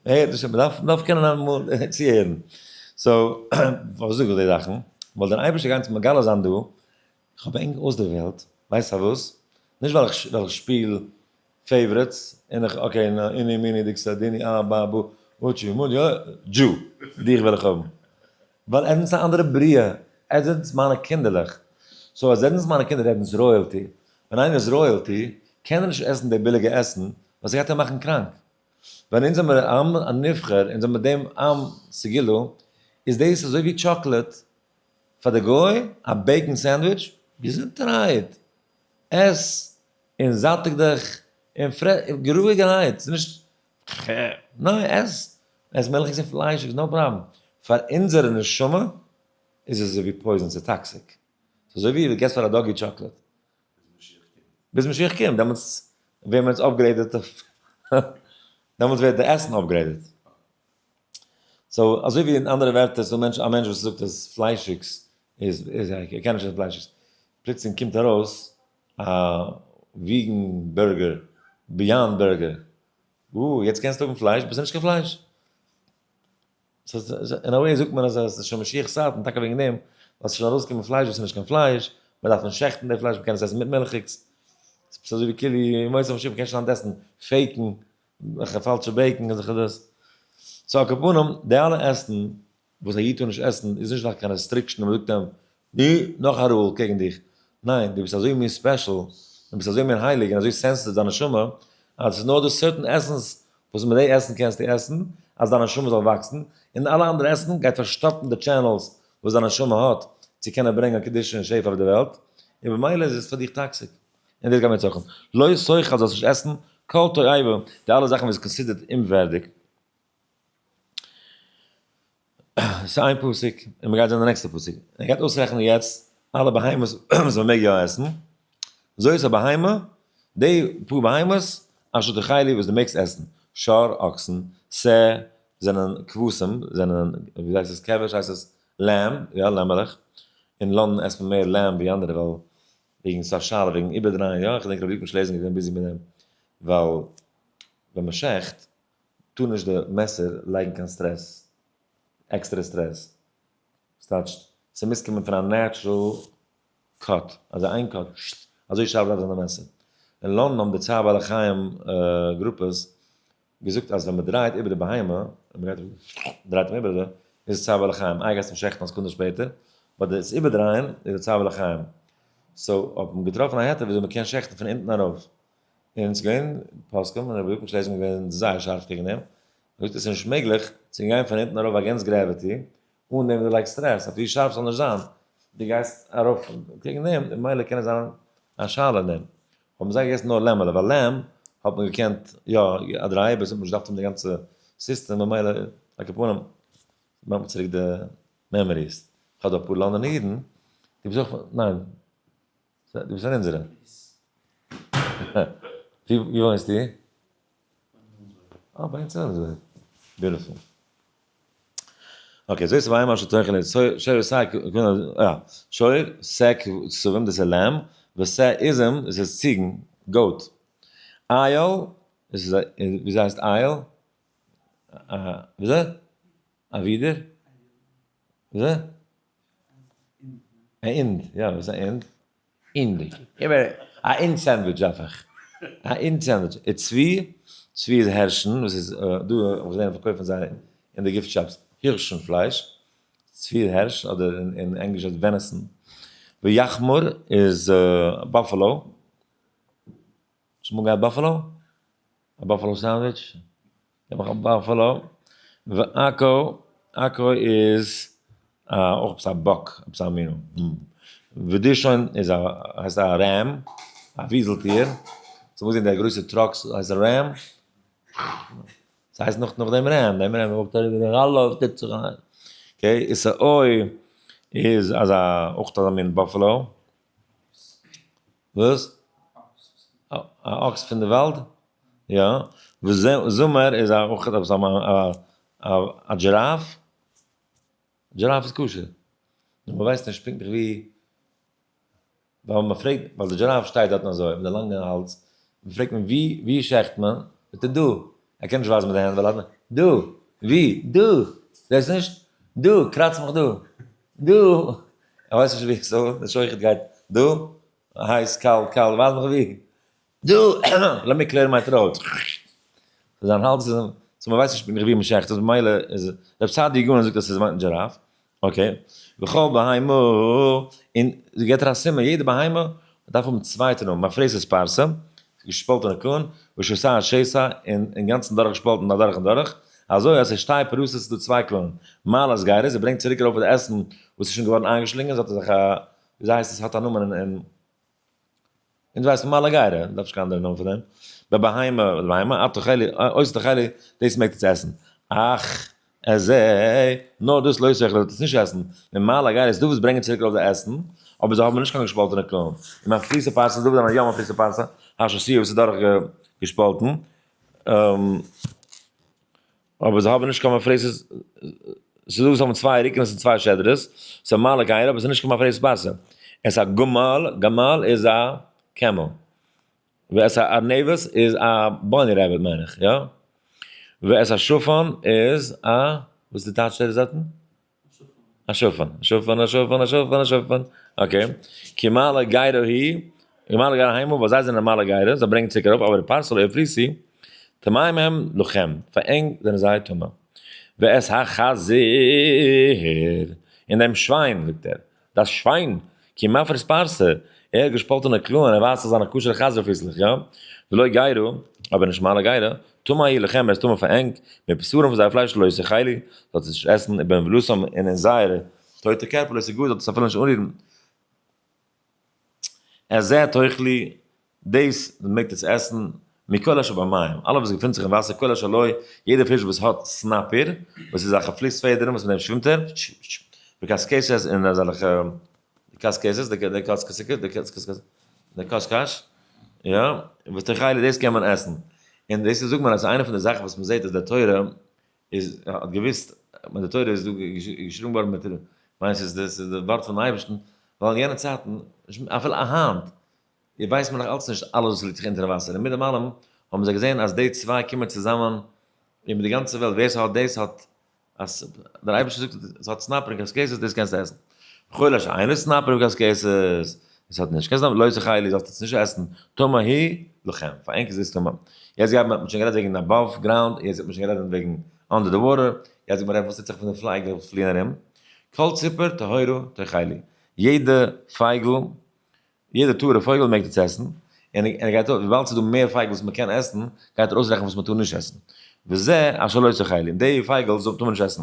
מען הערט נישט, מען דארף, מען דארף קענען אמאל צוהערן. so, פארוואס זאג איך די זאכן? ווייל דער אייבערשטער גייט אונז מגלה זיין דא, איך האב ענק אויסדערוועלט, ווייסט פארוואס? נישט ווייל איך ווייל איך שפיל favorites, און איך okay, נא, איני מיני דיקסא דיני א בא בו אוטשי מוטשי דזשו, דיך וועל איך האבן. ווייל ער איז א אנדערע בריאה, ער זענט מיינע קינדערלעך, so אז ער זענט מיינע קינדער ער איז royalty, ווען איינער איז royalty קען ער נישט עסן די ביליגע עסן ווייל ס'גייט אים מאכן קראנק, ווען אונז זעמיר עם הנבחר, אונז זעמיר דעם עם סגולה, איז דאס אזוי ווי chocolate פאר די גוי, א bacon sandwich, געזונטערהייט, עס און זאטיג דיך און רואיגערהייט, ס'איז נישט ניין, עס עס מילכיגס און פליישיגס, no problem. פאר אונזערע נשמה איז עס אזויווי poison, ס'איז toxic. ס'איז אזויווי דו געבסט פאר א doggy chocolate. ביז משיח קומט, דעמאלטס ווערן מיר אונז upgraded אויף, דעמאלטס ווערט די עסן upgraded. so אזוי ווי אין אנדערע ווערטער, ס'דא מענטש, א מענטש וואס זאגט אז פליישיגס איז, איז ער קען נישט עסן פליישיגס. פלוצלינג קומט ארויס. א vegan burger, Beyond Burger, וואו, יעצט קענסטו האבן פלייש, but ס'איז נישט קיין פלייש. אין א way זאגט מען אז עס איז שוין משיח צייטן, טאקע וועגן דעם, ווייל ס'איז שוין ארויסגעקומען פלייש וואס איז נישט קיין פלייש, מען דארף נישט שעכטן די פלייש, מען קען עס עסן מיט מילכיגס. ס'איז אזוי ווי כאילו ימות המשיח, מען קען שוין היינט עסן fake ן, וועלכע פאלשע bacon און זיכער דאס. so על כל פנים, די אלע עסן וואס א איד טאר נישט עסן איז נישט נאך קיין restriction און מען זאגט אים, נו, נאך א rule קעגן דיך. ניין, דו ביסט אזוי מין special, דו ביסט אזוי מין הייליג און אזוי sensitive דיין נשמה, אז עס איז נאר דא certain עסנס וואס מיט די עסן קענסטו עסן אז דיין נשמה זאל וואקסן, און אלע אנדערע עסן גייט פארשטאפן די channels וואס דיין נשמה האט צו קענען ברענגען קדושה און שפע אויף די וועלט, און במילא איז עס פאר דיך toxic. און דאס גייט מיר צרכן. לא תאכל זאלסט נישט עסן כל תועבה, די אלע זאכן וואס איז considered אומווערדיג. ס'איז איין פסוק, און מ'גייט זען די נעקסטע פסוק. ער גייט אויסרעכענען יעצט אלע בהמות וואס מ'מעג יא עסן. זאת הבהמה, די פאר בהמות, אשר תאכלו וואס דו מעגסט עסן. שור, אקסן, שה, זענען כבשים, זענען, ווי הייסט עס, כבש הייסט עס, lamb, יא, לעמעלעך. אין לאנדאן עסט מען מער lamb ווי אנדערע ווייל וועגן ס'איז א שאלה וועגן איבערדרייען, יא, איך געדענק רבי יעקב שלעזינגער איז געווען busy מיט דעם, ווייל ווען מ'שעכט טאר נישט די מעסער לייגן קיין stress, עקסטערע stress, ס'טייטשט ס'מוז קומען פון א natural cut, אזוי איין cut, אזוי שארף דארף זיין די מעסער. אין לאנדאן האבן די צער בעלי חיים גרופעס געזאגט אז ווען מ'דרייט איבער די בהמה, און מ'גייט דרייט אים איבער אזוי, איז עס צער בעלי חיים, איי גייסט אים שעכטן א סעקונדע שפעטער, but דאס איבערדרייען איז א צער בעלי חיים. so האט מען געטראפן א היתר וויאזוי מ'קען שעכטן פון אונטן ארויף. און ס'איז געווען פוסקים און רבי יעקב שלעזינגער איז געווען זייער שארף קעגן דעם, ער זאגט עס איז נישט מעגליך צו גיין פון אונטן ארויף against gravity אן דעם דו לייגסט stress, אפי' שארף זאל נישט זיין, דו גייסט ארויף קעגן דעם, ממילא קען עס זיין א שאלה אין דעם. האבן זיי געגעסן נאר לעמעלע, ווייל lamb האט מען געקענט יא א דריי איבער, ס'האט נישט געדארפט האבן די גאנצע סיסטעם, ממילא על כל פנים מאכט מען צוריק די memories. כ'האב דא אפאר לאנדאנער אידן, דו ביסט אויך פון, ניין, דו ביסט פון אונזערע. ווי וואוינסטו? אה, ביי אונז אין וויליאמסבורג. beautiful. okay, זאת הבהמה אשר תאכל שור שה שור שה כבשים דאס איז lamb, ושה עזים דאס איז ציגן, goat. איל, דאס איז א, וויאזוי הייסט איל? וויאזוי? א ווידער? וויאזוי? א אינד, יא, וואס איז א אינד? אינדיג. א אינד sandwich דארף איך. א אינד sandwich. און צבי, צבי איז הערשן, וואס איז דא האב איך געזען פארקויפן זיי אין די gift shops הירשן פלייש. צבי איז הערש, אדער אין ענגליש הייסט venison. ויחמור איז buffalo. שוין אמאל געהאט buffalo? א buffalo sandwich? געב מיך א buffalo. ועכו, עכו איז אויך עפעס א buck, עפעס א מין. ודישון איז א, הייסט א ram, א וויזל טיר. ס'מוז זיין די גרויסע trucks הייסט א ram. ס'הייסט נאך נאך דעם ram, דעם ram וואקט אריבער און אלעס טוט זיך אריין. okay, איז ס'אוי איז אזא אויך אזא מין buffalo. וואס? א אקס פון די וואלד? יא. וזמר איז אויך עפעס א giraffe? giraffe איז כשר. נאר מ'ווייסט נישט פונקטליך ווי, ווייל מ'פרעגט, ווייל די giraffe שטייט דארטן אזוי מיט די לאנגע האלז, פרעגט מען ווי ווי שעכט מען? זאגט ער דא. ער קען נישט ווייזן מיט די הענט ווייל ער האט דא! ווי? דא! זעסט נישט? דא! קראץ מיך דא! דא! ער ווייסט נישט ווי, so די שוחט גייט דא, הייס, קאלט, קאלט, ווייז מיך ווי, דא! let me clear my throat. זיין האלז איז, so מ'ווייסט נישט פונקטליך ווי מ'שעכט עס, ממילא איז, רב סעדי' גאון זאגט אז ס'איז מיינט giraffe, okay, וכל בהמה, און געבט ער א סימן, יעדע בהמה דארף האבן צוויי תנאים, מפרסת פרסה, געשפאלטענע קלאן, ושסה שסה, און אינגאנצן דורכגעשפאלטן אדורך און דורך, אזוי אז ס'איז שתי פרסות ס'איז דא צוויי קלאן, מעלת גירות, זי ברענגט צוריק ארויף די עסן וואס איז שוין געווארן איינגעשלינגען, זי האט אזעלכע, וויאזוי הייסט עס, האט א נאמען אין. אונז ווייסן מעלה גרה, דארף נישט קיין אנדערע נאמען פאר דעם. בבהמה, בבהמה, את תאכלי, עושה תאכלי, דאס מעגט עטס עסן. אך, את זה, נאר דאס לא תאכלו, זאלט עטס נישט עסן. ממעלה גרה איז דא וואס ברענגען צוריק ארויף די עסן, אבער זיי האבן נישט קיין געשפאלטענע קלאן. און מפריסה פרסה איז דא וואס זענען יא מפריסה פרסה, השסיה וואס איז דורך געשפאלטן. אבער זיי האבן נישט קיין מפרסת, ס'איז דא וואס האבן צוויי רוקנס און צוויי שדרות, ס'איז מעלה גרה אבער ס'איז נישט קיין מפרסת פרסה. עס א גמל, גמל איז א. camel. ואת הארנבת איז א bunny rabbit מיין איך, יא? ואת השפן איז א, וואס איז די טייטש דארטן? א שפן, א שפן, א שפן, א שפן, א שפן, okay. כי מעלה גירה היא, כי מעלה גירה המה, ווייל זיי זענען מעלה גירה, זיי ברענגען צוריק ארויף, אבער פרסה לא הפריסו, טמאים הם לכם, פאר ענק זענען זיי טמא. ואת החזיר, און דעם שוויין, זאגט ער, דאס שוויין, כי מפריס פרסה, ער האט געשפאלטענע קלאען, ער ווייזט אויף זיינע כשר'ע חזיר פיסלעך, יא? ולא גירה, אבער נישט מעלה גירה, טמא הוא לכם, ער איז טמא פאר ענק, מבשרם פון זייער פלייש לא תאכלו, זאלט עס נישט עסן, ובנבלתם, און אין זייערע טויטע קערפער לא תגעו, זאלט עס אפילו נישט אנרירן. את זה תאכלו, דאס מעגט עטס עסן, מכל אשר במים, אלע וואס געפינט זיך אין וואסער, כל אשר לו, יעדער פיש וואס האט סנפיר, וואס איז אזעלכע פליס פעדערן וואס מיט דעם שווימט ער, וקשקשת און אזעלכע קשקשת, די קשקשקע, די קשקשקע, די קשקש, יא, ותאכלו, דאס קען מען עסן. און דאס איז זאגט מען אז איינע פון די זאכן וואס מען זעט אז די תורה איז האט געוואוסט, מיט די תורה איז דא געשריבן געווארן מיט, מיין ס'איז די ווארט פונעם אייבערשטן, ווייל אין יענע צייטן, אפילו היינט, איר ווייסט מען נאך אלץ נישט אלעס וואס ליגט זיך אונטערן וואסער, און מיט דעם אלעם האבן זיי געזען אז די צוויי קומען צוזאמען און מיט די גאנצע וועלט, ווער ס'האט דאס האט, אז דער אייבערשטער זאגט עס האט סנפיר און קשקשת דאס קענסטו עסן, וכל אשר אין לו סנפיר וקשקשת, עס האט נישט קיין סנפיר, לא תאכלו זאלסט עס נישט עסן, טמא הוא לכם, פאר ענק איז דאס טמא. יעצט גייט מען, האט מען שוין גערעדט וועגן above ground, יעצט האט מען שוין גערעדט וועגן under the water, יעצט גייט מען רעדן וואס טוט זיך פון די פלייגל וואס פליען ארום, כל ציפור טהורה תאכלו, יעדע פייגל יעדע טהור'ע פויגל מעגט עטס עסן, און ער גייט אויס, וויבאלד ס'איז דא מער פייגל וואס מ'קען עסן, גייט ער אויסרעכענען וואס מ'טאר נישט עסן. וזה אשר לא תאכלו, און די פייגל טאר מען נישט עסן.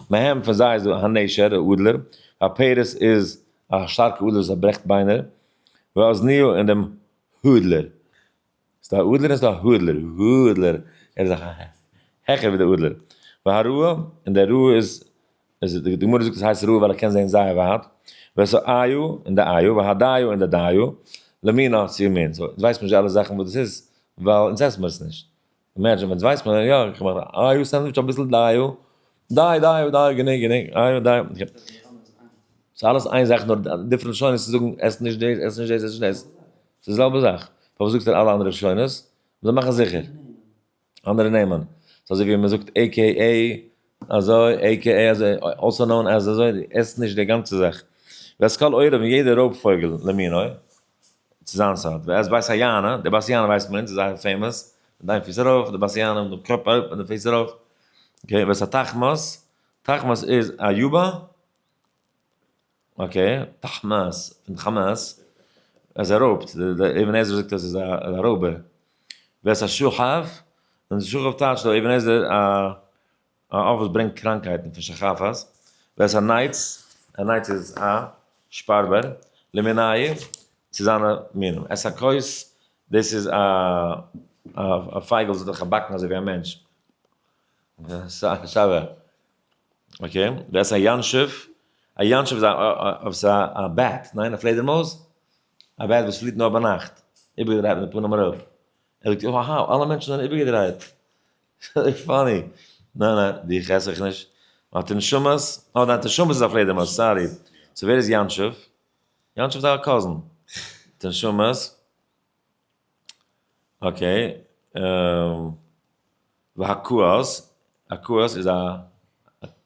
מהם פון זיי איז דא הנשר, א אדלער, והפרס איז א שטארקע אדלער וואס ער ברעכט ביינער, והאזניו און דעם האדלער. ס'איז דא א אדלער און ס'איז דא א האדלער, האדלער, ער איז העכער ווי דער אדלער. והרועה, און דער רועה איז, די גמרא זאגט עס הייסט רועה ווייל ער קען זען זייער ווייט. ואת האיו, און די איו, והדיו, און די דיו, למינה צו מין. so, אונז ווייסט מען נישט די אלע זאכן וואס דאס איז, ווייל אונז עסן מיר עס נישט. imagine ווען אונז ווייסט מען, יא, איך מאך א איו sandwich אביסל דיו, דיי דיי דיי גענוג גענוג, איו דיי, okay. ס'איז אלעס איין זאך נאר different לשונות צו זאגן עס נישט דאס, עס נישט דאס, עס נישט דאס. ס'איז די זעלבע זאך. פארוואס זאגט ער אלע אנדערע לשונות? מ'זאל מאכן זיכער. אנדערע נעמען. ס'איז אזוי ווי מ'זאגט AKA אזוי, AKA אזוי, also known as אזוי, עס נישט די גאנצע זאך. ואת כל עורב און יעדע רויב פויגל למינו, צו זיין סארט. ואת בת היענה, די בת היענה ווייסט מען אונז איז זייער famous, מיט איין פיס ארויף, די בת היענה מיט דעם קאפ אראפ און די פיס ארויף. okay, ואת התחמס, תחמס איז א יובא. okay, תחמס, פון חמאס, אז ער רויבט, די אבן עזרא זאגט אז ער איז א רויבער. ואת השחף, און שחף טייטשט דער אבן עזרא א עוף וואס ברענגט קראנקהייטן פון שחפת. ואת הנץ, א נץ איז א שפארבער, למיניו, צו זיינע מינים. ואת הכוס, דאס איז א פייגל וואס האט דאך א באקן אזוי ווי א מענטש. סאווע. okay, ווער איז א ינשוף? א ינשוף איז א א bat, ניין? א פלעדערמויז? א bat וואס פליט נאר ביינאכט, איבערגעדרייט מיט די פנים ארויף. ער זאגט, אהא, אלע מענטשן זענען איבערגעדרייט. סאו funny. ניין ניין, דיך עס איך נישט. התנשמת, אה ניין, תנשמת איז א פלעדערמויז, sorry. so ווער איז ינשוף? ינשוף איז א cousin. תנשמת. okay. והכעס, א כעס איז א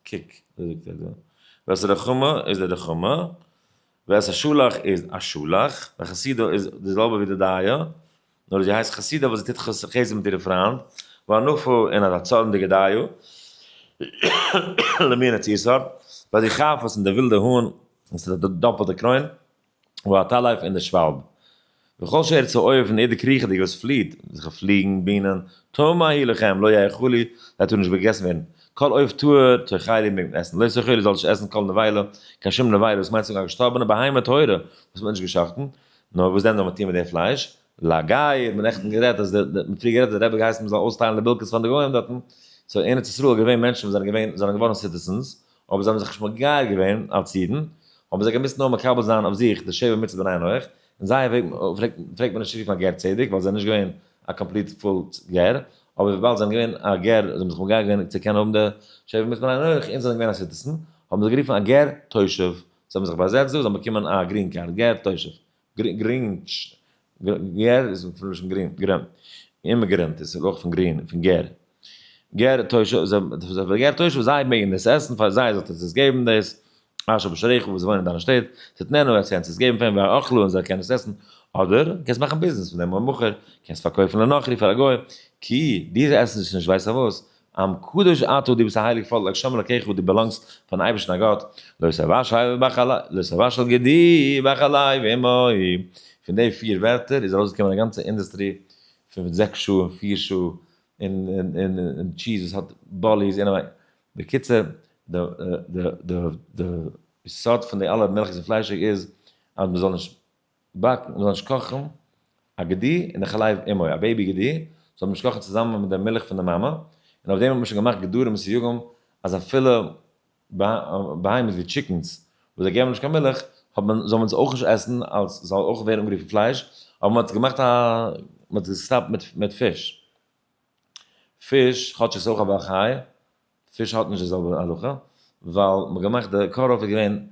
קוק, אזוי זאגט ער דא. ואת הרחמה איז די רחמה, ואת השלח איז א שלח, והחסידה איז די זעלבע ווי די דיה, נאר זי הייסט חסידה ווייל זי טוט חסד מיט אירע פריינד, והנפה און א צארנדיגע דיה, למינה צו איר סארט, והדוכיפת און די ווילדע האן וואס האט א דאפלטע קרוין. והעטלף און די שוואלב. וכל שרץ העוף און יעדע קריכעדיגע וואס פליט, זיך פליגן, בינען, טמא הוא לכם, לא יאכלו, זיי טארן נישט געגעסן ווערן. כל עוף טהור, תאכלו מעג מען עסן, לא תאכלו זאלט נישט עסן כל נבילה, קיין שום נבילה, וואס מיינט זאגן א געשטארבענע בהמה טהורה, וואס מען האט נישט גע'שחט'ן, נאר וואס דען זאל מען טון מיט די פלייש? לגר, האט מען נעכטן גערעדט אז די, מען פריער גערעדט אז די רבי האט געהייסן מען זאל אויסטיילן די בילקעס פאר די גוים דארטן, so אין ארץ ישראל איז געווען מענטשן וואס זענען געווען, זענען געווארן citizens, אבער זיי האבן זיך נישט מגייר געווען אלס אידן, האבן זיי געמוזט נאר מקבל זיין אויף זיך די שבע מצוות בני נח, און זייער וועג פלעגט מען נישט רופן א גר צדק ווייל זיי זענען נישט געווען א complete full גר, אבער וויבאלד זיי זענען געווען א גר, זיי האבן זיך מגייר געווען צו קענען האבן די שבע מצוות בני נח, און זיי זענען געווען א citizen, האבן זיי גערופן א גר תושב, זיי האבן זיך באזעצט דא, זיי האבן באקומען א green card, גר תושב, גרין. גר איז פון לשון גרין, גרין. immigrant איז אויך פון גרין, פון גר. גר תושב, גר תושב, זיי מעגן דאס עסן, פאר זיי זאלט איר עס געבן דאס, אשר בשעריך וואס וואוינען אין דיינע שטעט, תתננה, וועסט עס געבן פאר אים, ואכלו און זיי קענען עס עסן, אדער קענסט מאכן ביזנעס פון דעם, ומכר, קענסט פארקויפן לנכרי פאר א גוי, כי די עסן איז נישט ווייסעך וואס, עם קדוש אתה, דו ביסט א הייליג פאלק, לה' אלקיך, דו באלאנגסט פארן אייבערשטן א גאט, לא תבשל בחלב, לא תבשל גדי בחלב אמו. פון די פיר ווערטער איז ארויסגעקומען א גאנצע industry פון 6 שעה און 4 שעה און cheese וואס האט באליס אינעווייניג. בקיצור, די יסוד פון די אלע מילכיגס און פליישיג איז אז מען זאל נישט באקן, מען זאל נישט קאכן א גדי און די חלב אמו, א baby גדי, זאל מען נישט קאכן צוזאמען מיט די מילך פון די מאמע, און אויף דעם האט מען שוין געמאכט גדרים און סייגים אז אפילו בהמות ווי chickens וואס זיי געבן נישט קיין מילך, האט מען, זאל מען עס אויך נישט עסן, אלס זאל אויך ווערן אנגערופן פלייש, אבער מען האט געמאכט א, מען האט געסטאפט מיט פיש. פיש, כאטש עס איז אויך א בעל חי, פיש האט נישט די זעלבע הלכה, ווייל מען האט געמאכט די cut-off איז געווען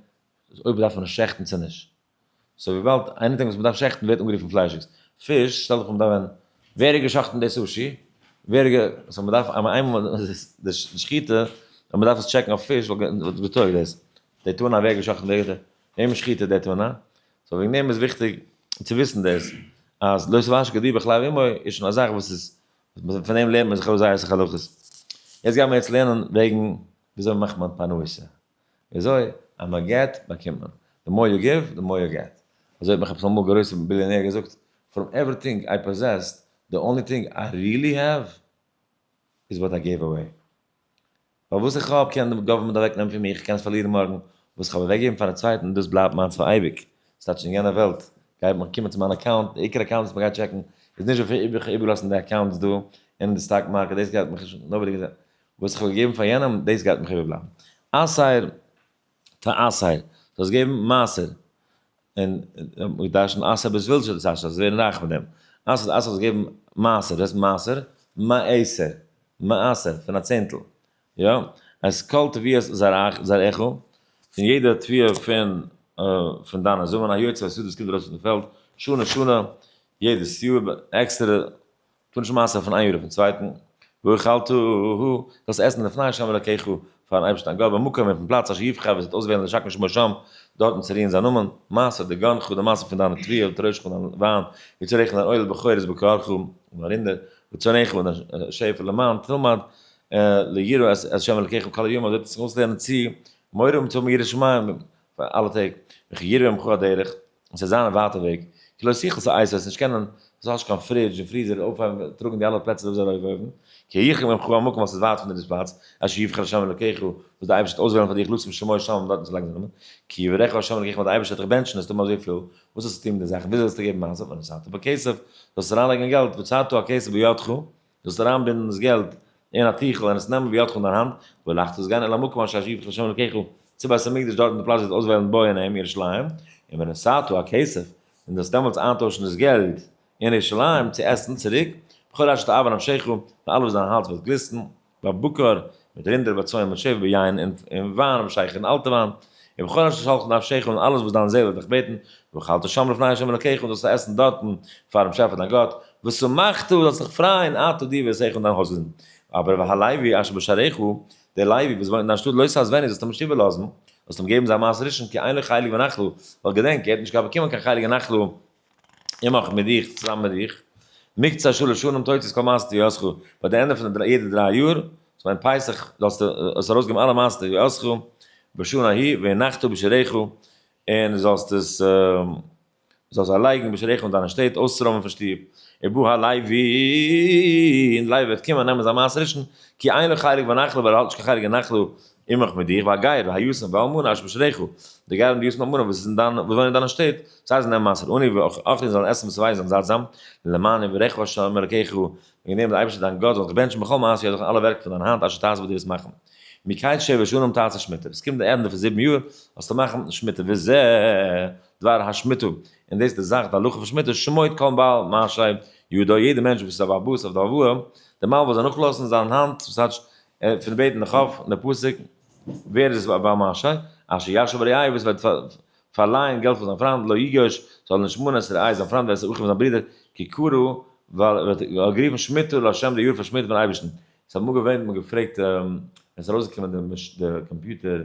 אויב דארף מען עס שעכטן צו נישט. so וויבאלד anything וואס מען דארף שעכטן ווערט אנגערופן פליישיגס. פיש, שטעל דיך פאר מען דארף ווען, ווער האט געשאכטן די sushi? ווער האט גע, so מען דארף איינמאל די שחיטה, און מען דארף עס טשעקן אויף פיש, וואלט געטויגט דאס. די טונא ווער האט געשאכטן די, וועמען שחיטה די טונא? so וועגן דעם איז וויכטיג צו וויסן דאס, אז לא תבשל גדי בחלב אמו איז שוין א זאך וואס איז, פון דעם לערנט מען זיך ארויס זייער אסאך הלכות. יעצט גייען מיר יעצט לערנען וועגן וויאזוי מאכט מען פרנסה. וויאזוי? אז מען געט באקומט מען. The more you give, the more you get. אזוי האט מיך עפעס אמאל גרויסע ביליאנער געזאגט, from everything I possessed, the only thing I really have is what I gave away. ווייל וואס איך האב קען די government אוועקנעמען פון מיר, איך קען עס פארלירן מארגן, וואס איך האב אוועקגעגעבן פאר א צווייטן, דאס בלייבט מיינס פאר אייביג. ס'טייטש אין יענע וועלט גייט מען קומען צו מיין account, די עיקר account וואס מען גייט טשעקן איז נישט וויפיל איך האב איבערגעלאזט אין די accounts דא, אין די stock market, דאס גייט מיך נישט, nobody גייט, וואס איך האב געגעבן פאר יענעם, דאס גייט מיך איבערבלייבן. עשר תעשר, זאלסט געבן מעשר, און מיר דרש'ן עשר בשביל שתתעשר, זאלסט ווערן רייך מיט דעם. עשר תעשר זאלסט געבן מעשר, דאס הייסט מעשר, מעשר, מעשר, פון א צענטל. יא, את כל תבואת זרעך, פון יעדע תבואה פון דיינע זאמען, היוצא השדה וואס קומט ארויס פון די פעלד, שנה שנה, יעדעס יאר, עקסטערע טאר נישט מעשר פון איין יאר אויפן צווייטן, ואכלת, זאלסט עסן לפני השם אלקיך, פארן אייבערשטן דיין גאט, במקום אויפן פלאץ אשר יבחר וואס וועט אויסוועלן לשכן שמו שם, דארטן צו רוען זיין נאמען, מעשר דגנך, די מעשר פון דיינע תבואה, ותירושך און דיין וויין, יצריך און דיין אויל, בכורות בקרך, און דיין רינדער, וצאנך און דיין שעף, למען תלמד, ליראה את השם אלקיך כל הימים, אזוי וועט זיך אויסלערנען צו מורא האבן צו האבן יראת שמים פאר אלע טעג, וכי יראה ממך הדרך, און ס'וועט זיין א ווייטע וועג, כי לא תוכל שאת, וועסט נישט קענען, וועסט האסט נישט קיין fridge און freezer אויפהייבן טראגן די אלע פלעצער וואס זיי ארויפהויבן, כי ירחק ממך המקום ווייל ס'איז ווייט פון דיר דאס פלאץ, אשר יבחר ה' אלוקיך, וואס דער אייבערשטער וועט אויסוועלן פאר דיך לשום שמו שם דארטן צו לייגן זיין נאמען, כי יברכך ה' אלוקיך ווייל דער אייבערשטער וועט דיך בענטשן, וועסטו האבן אזויפיל, וואס זאלסטו טון מיט די זאכן, וויאזוי זאלסטו געבן מעשר, ונתת בכסף, זאלסט אריינלייגן געלט, וצרת הכסף בידך, זאלסט אריינבינדן דאס געלט אין א טיכל און עס נעמען בידך אין דיין האנט, והלכת זאלסט גיין אל המקום אשר יבחר ה' אלקיך, צו בית המקדש דארט אין די פלאץ וואס וועט אויסוועלן בויען אים, ירושלים, און ונתת הכסף, און זאלסט דעמאלטס איינטוישן דאס געלט אין ירושלים צו עסן צוריק, בכל אשר תאוה נפשך, פאר אלעס וואס דיין הארץ וועט גליסטן, בבקר, מיט רינדער, בצאן, מיט שעף, ביין, און וויין, ובשכר, און אלטע וויין, ובכל אשר תשאלך נפשך, און אלעס וואס דיין זעל וועט דיך בעטן, ואכלת שם לפני ה' אלקיך, און זאלסט עסן דארטן פארן שעפער דיין גאט, ושמחת, זאלסט זיך פרייען, אתה דו וביתך און דיין הויזגעזינד. אבער והלוי אשר בשעריך, דער לוי וואס וואוינט אין דיין שטאט, לא תעזבנו, זאלסט אים נישט איבערלאזן, זאלסט אים געבן זיין מעשר ראשון, כי אין לו חלק ונחלה, ווייל געדענק, ער האט נישט געהאט באקומען קיין חלק און נחלה, עמך מיט דיך, צוזאמען מיט דיך, מקץ שלש שנים תוציא את כל מעשר תבואתך, ביי די ענדע פון די יעדע 3 יאר, צו מיין פסח, זאלסטו עס ארויסגעבן אלע מעשר תבואתך, בשנה ההיא, והנחת בשעריך, און זאלסט עס, זאלסט זיי לייגן בשעריך אין דיינע שטעט, אויסצורוימען פון שטוב, ובא הלוי, און די לוי וועט קומען נעמען זיין מעשר ראשון, כי אין לו חלק ונחלה, ווייל ער האט נישט קיין חלק אין נחלה, עמך מיט דיך, והגר, והיתום והאלמנה אשר בשעריך, די גר און די יתום אלמנה וואס איז אין דיין, וואס וואוינען אין דיינע שטעט, זיי זאלן נעמען מעשר עני ואוכלים זאלן עסן ושבעו זאלן זאט זיין, למען יברכך ה' אלקיך, וועגן דעם דער אייבערשטער דיין גאט זאל דיך בענטשן בכל מעשה ידיך אין אלע ווערק פון דיין האנט אשר תעשה וואס דו וועסט מאכן. מקץ שבע שנים תעשה שמיטה, עס קומט די ענדע פון 7 יאר זאלסטו מאכן שמיטה, וזה דבר השמיטה, און דאס איז די זאך די הלכה פון שמיטה, שמוט כל בעל מעשי ידו, יעדער מענטש וואס איז א בעל הבית אויף די הלוואה, דער מלווה זאל נאכלאזן זיין האנט, וואס טייטש פון בעטן די חוב, און דער פסוק, ווער איז עס בעל מעשי, אשר ישב ברעהו וואס וועט. פארלייען געלט פון זיין פריינד, לא יגוש, זאל נישט מאנען את רעהו זיין פריינד ואת אחיו זיין ברודער, כי קרא, ווייל ער האט גערופן שמיטה לה' די יאר פון שמיטה פון אייבערשטן. ס'האט אמאל געווען, מ'האט געפרעגט, ווען ס'איז ארויסגעקומען די קאמפיוטער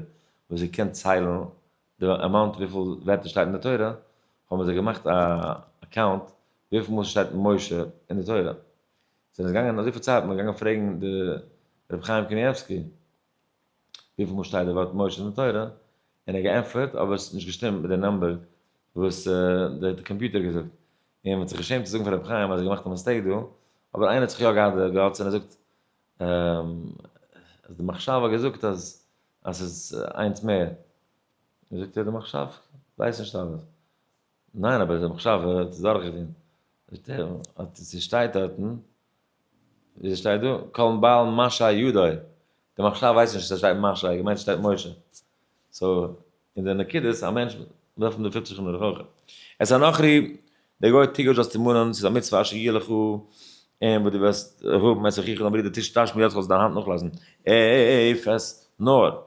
וואס איר קענט ציילן די amount וויפיל ווערטער שטייט אין די תורה, האבן זיי געמאכט א account וויפיל מאל ס'שטייט משה אין די תורה. זענען זיי געגאנגען אזויפיל צייט, מ'איז געגאנגען פרעגן די רבי חיים קניבסקי וויפיל מאל שטייט די ווארט משה אין די תורה, און ער האט געענטפערט, אבער עס האט נישט געשטימט מיט די number וואס די קאמפיוטער האט געזאגט. און מ'האט זיך געשעמט צו זאגן פאר רבי חיים אז ער האט געמאכט א mistake דא, אבער איינער האט זיך יא געהאט די guts און ער זאגט אז די מחשב האט געזאגט אז אז ס'איז איינס מער. זאגט ער די מחשב ווייסט נישט אלעס. ניין אבער די מחשב האט עס דורכגעטון. זאגט ער אז ס'שטייט דארטן, ווי ס'שטייט דא, כל בעל משא ידו. די מחשב ווייסט נישט אז ס'שטייט משא, געמיינט ס'שטייט משה. so אין די נקודות א מענטש דארף האבן די 50 שנה הוכחה. את הנכרי, דער גוי תגוש זאלסטו מאנען, ס'איז א מצוה אשר יהיה לך, און וואס דו וועסט האבן את אחיך דיין ברודער תשמור ידך זאלסט דיין האנט נאכלאזן, אפס, נאר,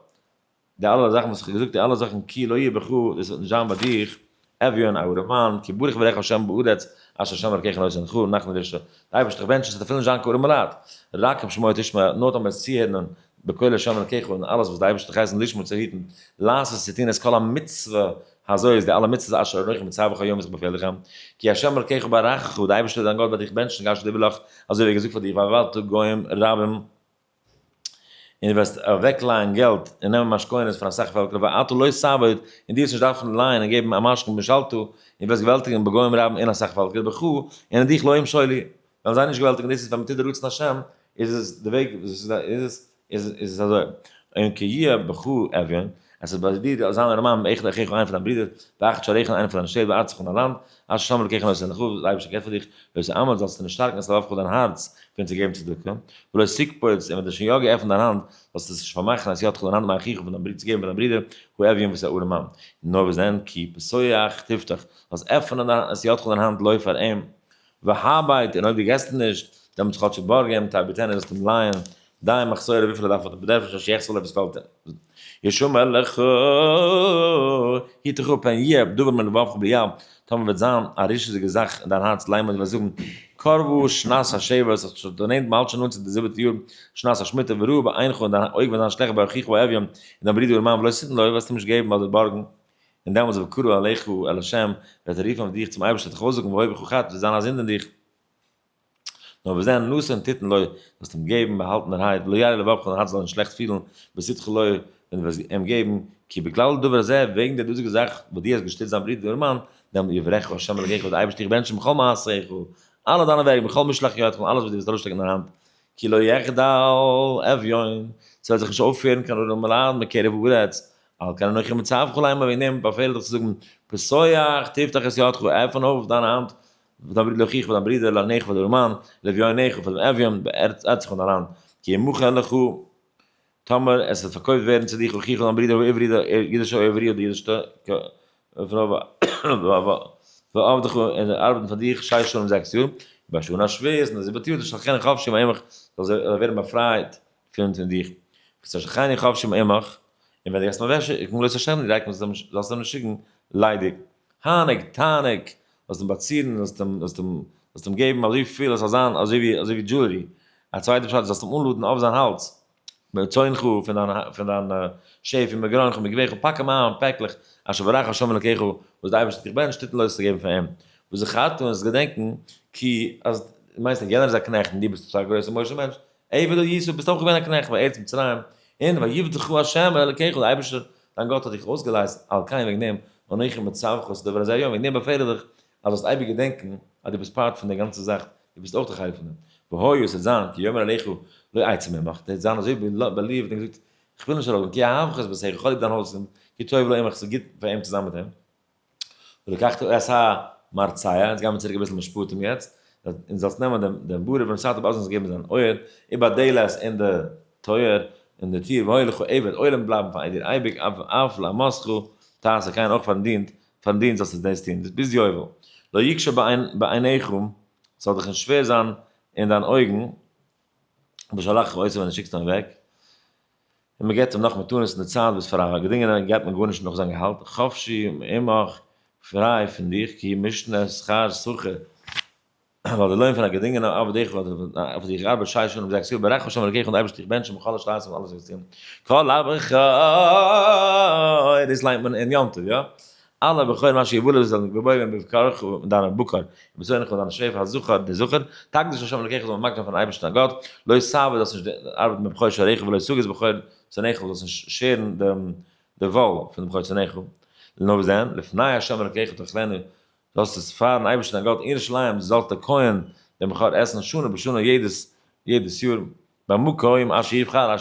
די אלע זאכן וואס איך האב געזאגט, די אלע זאכן כי לא יהיה בך, דאס וועט נישט זיין ביי דיך, אביון א ארעמאן, כי ברוך ברך השם בארץ, אשר השם אלקיך נותן לך, נחלה וירשה, די אייבערשטער איך בענטש עס וועט אפילו נישט זיין קיין ארעמע לייט, רק אם שמוע תשמע, נאר טאמער וועסט צוהערן בקול השם אלקיך און אלעס וואס די אייבערשטער האט געהייסן לשמור צו היטן, לעשות צו טון את כל המצוה הזאת, די אלע מצוות אשר אנכי מצווך היום וואס איך באפעל דיך היינט, כי השם אלקיך ברכך, די אייבערשטער דיין גאט וועט דיך בענטשן כאשר דיבר לך, אזוי ווי ער האט געזאגט פאר דיך, והעברת גוים רבים. און דו וועסט אוועקלייען געלט און נעמען משכונות פון אסאך פעלקער, ואתה לא תעבוד, און דו וועסט נישט דארפן לייען און געבן א משכון משאלתו, און וועסט געוועלטיגן בגוים רבים אין אסאך פעלקער, בך, און אין דיך לא ימשולו, וועלן זיי נישט געוועלטיגן, דאס איז ווען מען טוט די רצון השם, איז עס די וועג וואס איז עס, איז עס אזוי, און כי יהיה בך אביון, עס וועט ביי דיר זיין א ארעמאן מאחד אחיך איינער פון דיין ברידער, ואחד שעריך איינער פון דיינע שטעט, בארצך אין דיין לאנד, אשר שם אלקיך נותן לך, וואס דער אייבערשטער געבט פאר דיך, לא תאמץ, זאלסטו נישט שטארקן את לבבך דיין הארץ פון צו געבן צדקה, ולא תקפוץ, און ווען דו האסט שוין יא געעפנט דיין האנט, זאלסטו עס נישט פארמאכן, את ידך דיין האנט מאחיך פון דיין ברודער צו געבן פאר דיין ברודער, האביון וואס איז א ארעמאן. נאר וואס דען, כי פתוח תפתח, זאלסט עפענען דיין את ידך דיין האנט לו פאר אים, והבית, און אויב דו געסט אים נישט, דעמאלטס כאטש בארג אים, תעביטנו, זאלסט אים לייען, דיין מחסור וויפיל ער דארף האט ער באדערפעניש אשר יחסר לו וואס פעלט אים. ישמר לך, היט דיך אפ פן יהיה דבר מלבבך בים, טאמער וועט זיין א רשעות'דיגע זאך אין דיין הארץ לאמר דו וועסט זאגן, קרבה שנת השבע, עס האט שוין דערנענט מען האלט שוין אן צו די זיבעטע יאר, שנת השמיטה, ורעה בעינך און דיין אויג וועט זיין שלעכט באחיך האביון, און דיין ברודער ארעמאן ולא תתן לו, וועסטו אים נישט געבן אדער בארגן, און דעמאלטס וקרא אליך אל ה', וועט ער רופן אויף דיך צום אייבערשטן וועט דיך אויסזאגן והיה בך חטא, וועט זיין א זינד אין דיך. נאר וואס דען, נתון תתן לו, זאלסט אים געבן באהאלטענערהייט, ולא ירע לבבך, דיין הארץ זאל נישט שלעכט פילן, בתתך לו, ווען דו וועסט אים געבן, כי בגלל הדבר הזה, וועגן דער דאזיגער זאך, וואס דו האסט געשטיצט דיין ברודער ארעמאן, דעם יברכך ה' אלקיך, וועט דער אייבערשטער דיך בענטשן בכל מעשיך, אלע דיינע ווערק, בכל משלח ידך, און אלעס וואס דו וועסט ארויסשטעקן דיין האנט, כי לא יחדל אביון, ס'וועט זיך נישט אויפהערן קיין ארעמעלייט מקרב הארץ, על כן אנכי מצווך לאמר, וועגן דעם באפעל איך דיך צו זאגן, פתוח תפתח את ידך, עפן אויף דיין האנט, פאר דיין ברודער לאחיך, פאר דיין ברודער לעניך, פאר דער ארעמאן, לאביונך, פאר דעם אביון, בארצך אין דיין לאנד, כי ימכר לך, טאמער עס וועט פארקויפט ווערן צו דיך אחיך דיין ברודער העברי דער אידישער העברי אדער אידישטע ועבדך און זיי ארבעטן פאר דיך שש שנים זעקס יאר, ובשנה השביעית אין די זיבעטע יאר תשלחנו חפשי מעמך, זאל ער ווערן באפרייט פון דיך, ותשלחנו חפשי מעמך, און ווען דו גייסט אים אוועקשיקן לא תשלחנו ריק זאלסטו אים נישט שיקן ליידיג. העניק תעניק, זאלסט אים באצירן, זאלסט אים, זאלסט אים, זאלסט אים געבן אזוי פיל עס זאל זיין אזוי ווי, אזוי ווי jewelry. א צווייטע פשט איז זאלסט אים אנלאדן אויף זיין האלז, מצאנך, פון דיין, פון דיין שעף, ומגרונך, ומגבך, פאק אים איין פעקלעך, אשר ברך השם אלקיך, וואס די אייבערשטער האט דיך בענטשט, תתן לו זאלסטו געבן פאר אים. וזכרת און זאלסט געדענקען, כי, אז דו מיינסט אז יענער איז א קנעכט און דו ביסט אזא גרויסער משה מענטש, עבד היית, ביסט אויך געווען א קנעכט בארץ מצרים, און ויפדך ה' אלקיך, דער אייבערשטער דיין גאט האט דיך אויסגעלייזט, על כן וועגן דעם, אנכי מצווך את הדבר הזה היום, וועגן דעם באפעל איך דיך, אז זאלסט אייביג געדענקען, אז דו ביסט part פון דער גאנצער זאך, דו ביסט אויך א חלק פון דעם. והיה, עס וועט זיין, כי יאמר אליך, לא אצא מעמך, דער וועט זיין אזוי באליבט און געזאגט, איך וויל נישט ארויסגיין, כי אהבך את ביתך, איך האב ליב דיין הויז, כי טוב לו עמך, עס איז גוט פאר אים צו זיין מיט אים. ולקחת את המרצע, יעצט גיימיר צוריק אביסל משפטים יעצט, און זאלסט נעמען דעם דעם ברוב ונתתה באזנו זאלסט געבן זיין אויער, ובדלת אין די טויער, אין די טיר, והיה לך עבד עולם בלייבן פאר דיר אייביג, אף לאמתך תעשה כן, אויך פארן דינט, פארן דינט זאלסטו דאס טון, ביז יובל. לא יקשה בעיניך, ס'זאל דיך נישט שווער זיין אין דיין אויגן, בשלחך אותו ווען דו שיקסט אים אוועק. און מען געבט אים נאך מתנות אין די צייט וואס פאר א געדינגענער געבט מען גארנישט נאך זיין געהאלט, חפשי מעמך, פריי פון דיך, כי משנה שכר שכיר, ווייל די לוין פון א געדינגענער עבד אויף דיך ארבעט שש שנים 6 יאר, ברך השם אלקיך און די אייבערשטער דיך בענטשן בכל אשר תעשה און אלעס וואס דו טוסט. כל הבכור, דאס ליינט מען אין יום טוב, יא? אלע בכורים אשר יבולו וואס זענען געבוירן בבקרך אין דיינע בקר, ובצאנך און דיינע שעף הזכר די זכר, תקדיש לה' אלקיך זאל מען מקריב פארן אייבערשטן דיין גאט, לא תעבוד זאלסט נישט ארבעטן בבכור שעריך ולא תגיס בכור צאנך זאלסט נישט שערן די וואל פון די בכור צאנך, נאר וואס דען, לפני ה' אלקיך תאכלנו, זאלסט עס פארן אייבערשטן דיין גאט אין ירושלים זאל דער כהן דעם בכור עסן שנה בשנה יעדעס יאר, במקום אשר יבחר ה'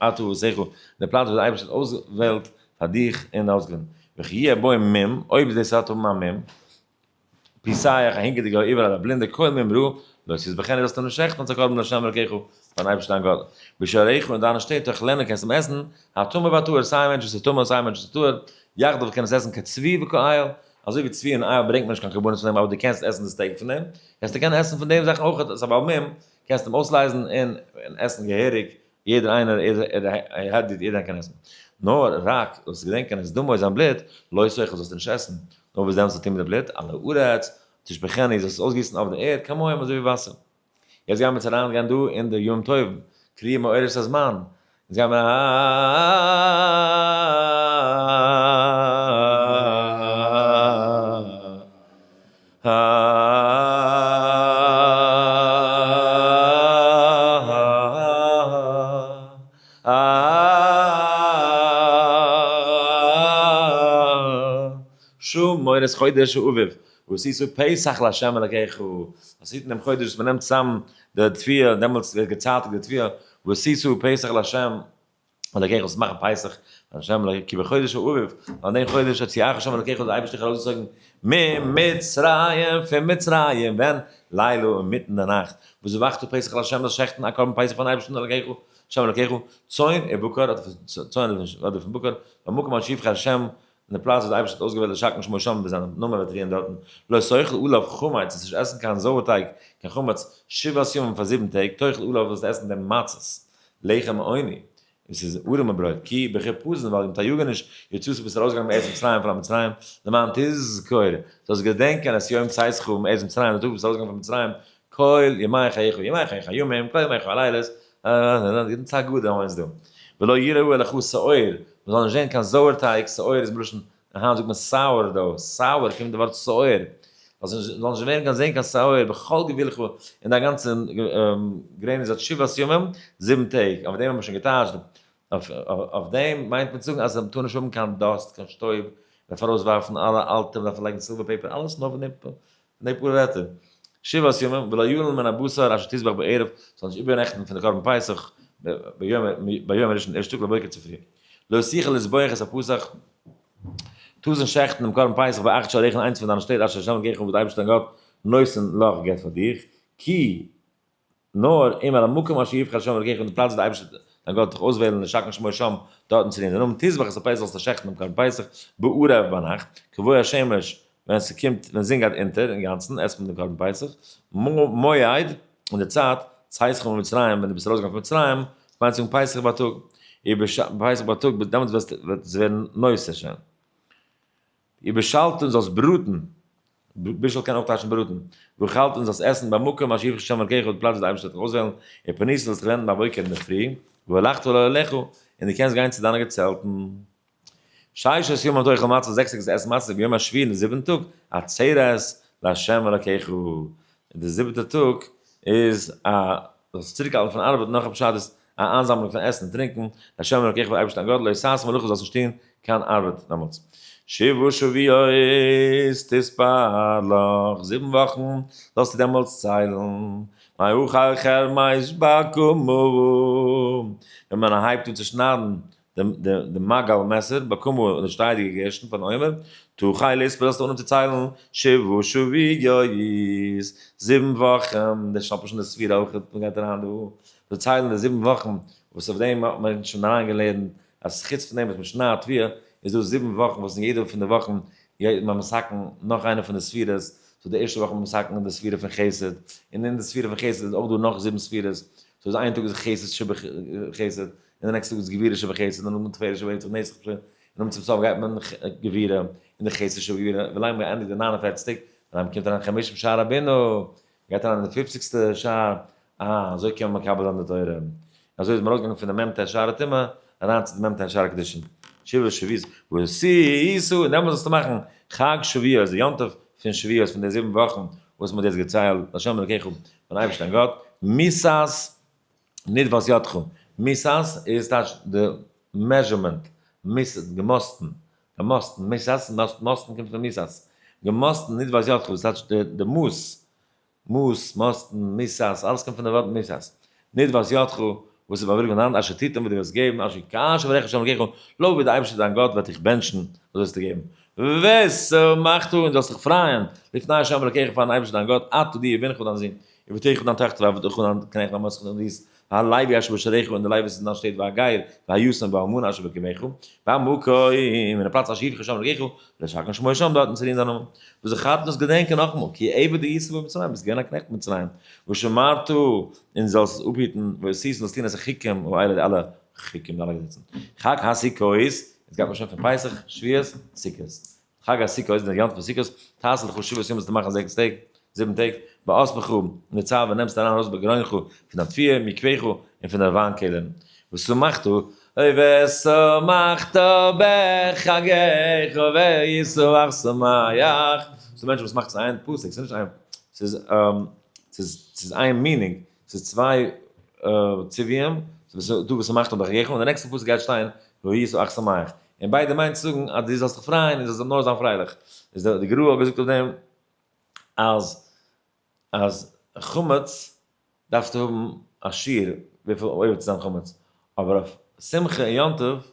אתה ועשיך, די פלאץ וואס דער אייבערשטער האט אויסגעוועלט פאר דיך און אויסגעוועלט, וכי יהיה בו מום, אויב דאס האט האבן א מום, פיסח, א הינקעדיגער עיוור אדער א בלינדער, כל מום רע, לא תזבחנו זאלסטו נישט שעכטן אלס א קרבן לה' אלקיך, פארן אייבערשטן דיין גאט. בשעריך אין דיינע שטעט תאכלנו קענסט אים עסן, הטמא והטהור, סיי א מענטש וואס איז טמא און סיי א מענטש וואס איז טהור, יחדיו קען עס עסן כצבי וכאיל, אזוי ווי צבי און איל ברענגט מען נישט קיין קרבנות פון דעם אבער דו קענסט עסן די steak פון דעם, קענסטו קענען עסן פון דעם זאכן אויך, עס איז א בעל מום, קענסט אים אויסלייזן און עסן געהעריג, יעדער איינער יעדער איינער קען עסן. נאר רק, זאלסט געדענקען את דמו זיין בלוט, לא תאכל זאלסטו נישט עסן, נאר וואס דעמאלטס טון מיט די בלוט, על הארץ, תשפכנו, זאלסט עס אויסגיסן אויף די ערד, כמים אזוי ווי וואסער. יעצט גייען מיר צו אריין גיין דא אין די יום טוב, קריאה מאורות הזמן, יעצט גייען מיר שמור את חודש האביב, ועשית פסח לה' אלקיך, עס היטן דעם חודש וואס מען נעמט צוזאם די תבואה, דעמאלטס ווערט געצייטיגט די תבואה, ועשית פסח לה' אלקיך, זאלסט מאכן פסח לה' אלקיך, כי בחודש האביב, ווייל אין דעם חודש הוציאך ה' אלקיך האט דער אייבערשטער דיך ארויסגעצויגן ממצרים, פון מצרים, ווען? לילה, אינמיטן די נאכט, וזבחת פסח לה', זאלסט שעכטן א קרבן פסח פארן אייבערשטן אלקיך, ה' אלקיך, צאן ובקר, אדער פון צאן אדער פון בקר, במקום אשר יבחר ה', אין די פלאץ וואס די אייבערשטער האט אויסגעוועלט לשכן שמו שם וואו זיין נאמען וועט רוען דארטן, לא תאכל עליו חמץ, זאלסט נישט עסן קיין זויערטייג, קיין חמץ, שבעת ימים פאר 7 טעג, תאכל עליו זאלסטו עסן דעם מצות, לחם עוני, עס איז ארעמע ברויט, כי בחיפזון ווייל מיט א יאגעניש, יצאת ביסט ארויסגעגאנגען מארץ מצרים פון מצרים, למען תזכור, זאלסט געדענקען את יום צאתך מארץ מצרים, די טאג וואס ביסט ארויסגעגאנגען פון מצרים, כל ימי חייך, ימי חייך הימים, כל ימי חייך הלילות, גאנצע הגדה האבן אונז דא. ולא יראה לך שאור, מען זאל נישט זען קיין זויערטייג, שאור איז מלשון, היינט זאגט מען sourdough, sour קומט די ווארט שאור, זאל נישט ווערן קיין זען קיין שאור בכל גבולך אין דיין גאנצע גרעניץ עד שבעת ימים, 7 טעג, אויף דעם האט מען שוין געטייטשט, אויף דעם מיינט מען צו זאגן אז מען טאר נישט האבן קיין dust, קיין שטויב, מען דארף ארויסווארפן אלע אלטע, מען דארף לייגן silver paper, אלעס נאר פון דעם די פאר ווערטער, שבעת ימים ולא ילין מן הבשר אשר תזבח בערב, זאל נישט איבערנעכטן פון די קרבן פסח ביום הראשון ערשט טאג לבוקר צופרי. לא תוכל לזבוח את הפסח, טארסט נישט שעכטן דעם קרבן פסח באחד שעריך אין איינס פון דיינע שטעט אשר ה' אלקיך וואס דער אייבערשטער דיין גאט נותן לך געבט פאר דיך, כי נאר אם אל המקום אשר יבחר ה' אלקיך אין די פלאץ וואס דער אייבערשטער דיין גאט וועט דיך אויסוועלן לשכן שמו שם דארטן צו דינען זיין נאמען, תזבח את הפסח זאלסטו שעכטן דעם קרבן פסח בערב ביינאכט, כבוא השמש ווען ס'קומט ווען זון גייט אונטער אינגאנצן עסט מען דעם קרבן פסח, מועד אין די צייט צאתך ממצרים ווען דו ביסט ארויסגעגאנגען פון מצרים, מיינט זאגן פסח בייטאג, פסח בייטאג דעמאלטס וועסטו וועט עס ווערן נושא שוין. ובשלת און זאלסט בראטן, בישול קען אויך טייטשן בראטן, ואכלת און זאלסט עסן במקום אשר יבחר ה' אלקיך די פלאץ וואס דער אייבערשטער וועט דיך אויסוועלן, ופנית זאלסט דיך ווענדן בבוקר אינדערפרי, והלכת לאהליך און דו קענסט גיין צו דיינע געצעלטן. ששת ימים תאכל מצות, 6 טעג זאלסטו עסן מצות, וביום השביעי אין די זיבעטן טאג, עצרת לה' אלקיך, און די זיבעטע טאג איז א, זאלסט צוריקהאלטן פון ארבעט, נאך א פשט איז א איינזאמלונג פון עסן און טרינקען, לה' אלקיך פאר אייבערשטן דיין גאט, לא תעשה מלאכה זאלסט נישט טון קיין ארבעט דעמאלטס. שבעה שבועות תספר לך, 7 וואכן זאלסטו דעמאלטס ציילן, מאכל חרמש בקמה, ווען מען הייבט אן צו שניידן די מגל מעסער, בקמה און די שטייעדיגע גערשטן פארן עומר, תחל לספור זאלסטו אנהויבן צו ציילן, שבעה שבועות, 7 וואכן, דאס שטאפט שוין די ספירה אויך, מען גייט אריין דא, צו ציילן די 7 וואכן, וואס אויף דעם האט מען שוין אריינגעלערנט אז חוץ פון דעם וואס מען שניידט תבואה, איז דא 7 וואכן וואס אין יעדע פון די וואכן גייט מען מתקן נאך איינע פון די ספירות, so די ערשטע וואך איז מען מתקן די ספירה פון חסד, און אין די ספירה פון חסד איז אויך דא נאך 7 ספירות, so איז איין טאג איז חסד שבחסד. און די נעקסטע טאג איז גבורה שבחסד, און נאכדעם תפארת שבנצח, נצח שבחסד, און נאכדעם צום סוף גייט מען גבורה, און די חסד שבגבורה, ווילאנג מען ענדיגט די 49 טעג, דאן קומט אריין חמשים שער הבינה, גייט אריין אין די פופציגסטע שער, אה, אזוי קען מען מקבל זיין די תורה. און אזוי איז מען ארויסגעגאנגען פון די מ ט שערי טומאה אריין צו די מ ט שערי קדושה. שבעה שבועות ועשית, און דעמאלטס זאלסטו מאכן חג שבועות, די יום טוב פון שבועות, פון די זיבן וואכן וואס מען האט יעצט געציילט, לה' אלקיך, פון אייבערשטן דיין גאט, מסת נדבת ידך, מסת איז טייטש די measurement, מסת, געמאסטן, געמאסטן, מסת, מאסטן קומט פון מסת, געמאסטן נדבת ידך, דאס טייטש די מאס, מאס, מאסטן, מסת, אלעס קומט פון די ווארט מסת. נדבת ידך, וואס איז באוויליגט פון דיין האנט, אשר תתן וואס דו וועסט געבן, אשר כאשר ברך ה' אלקיך, לויט ווי דער אייבערשטער דיין גאט וועט דיך בענטשן, אזוי זאלסטו געבן. ושמחת, און זאלסט זיך פרייען, לפני ה' אלקיך, פארן אייבערשטן דיין גאט, אתה דו ובנך דיין זון, ובתך דיין טאכטער, ועבדך דיין קנעכט, ואמתך דיין דינסט, והלוי אשר בשעריך, און די לוי וואס איז אין דיין שטעט, והגר, והיתום, והאלמנה אשר בקרבך, במקום, אין די פלאץ אשר יבחר ה' אלקיך, לשכן שמו שם, דארטן צו רוען זיין נאמען. וזכרת דאס געדענקען נאכאמאל, כי עבד היית במצרים, ביסט געווען א קנעכט אין מצרים, ושמרת, און זאלסט עס אפהיטן, ועשית, און זאלסט טון את החוקים האלה, די אלע חוקים, די אלע געזעצן. חג הסוכות, יעצט גייט מען שוין פון פסח, שבועות, סוכות. חג הסוכות, דער יום טוב פון סוכות, תעשה לך שבעת ימים זאלסטו מאכן זעקס טעג, זיבן טעג, באספך נצב און נעמסט אריין ארויס בגרונך פון דיין תבואה, מיקבך און פון דיין וויין קעלערן. ושמחת, אוי ושמחת בחגך וישמח שמח. ס'דא מענטשן וואס מאכט עס איין פסוק, ס'איז נישט איין, ס'איז ס'איז איין meaning, ס'איז צוויי ציוויים, ס'איז דא ושמחת בחגך און די נעקסטע פסוק גייט שטיין וישמח שמח. און ביידע מיינט צו זאגן אז דו זאלסט זיך פרייען און זאלסט נאר זיין פרייליך. איז די גרא האט געזאגט אויף דעם אז אז חמץ דארפסטו האבן א שיעור וויפיל עובר צו זיין חמץ, אבער אויף שמחה און יום טוב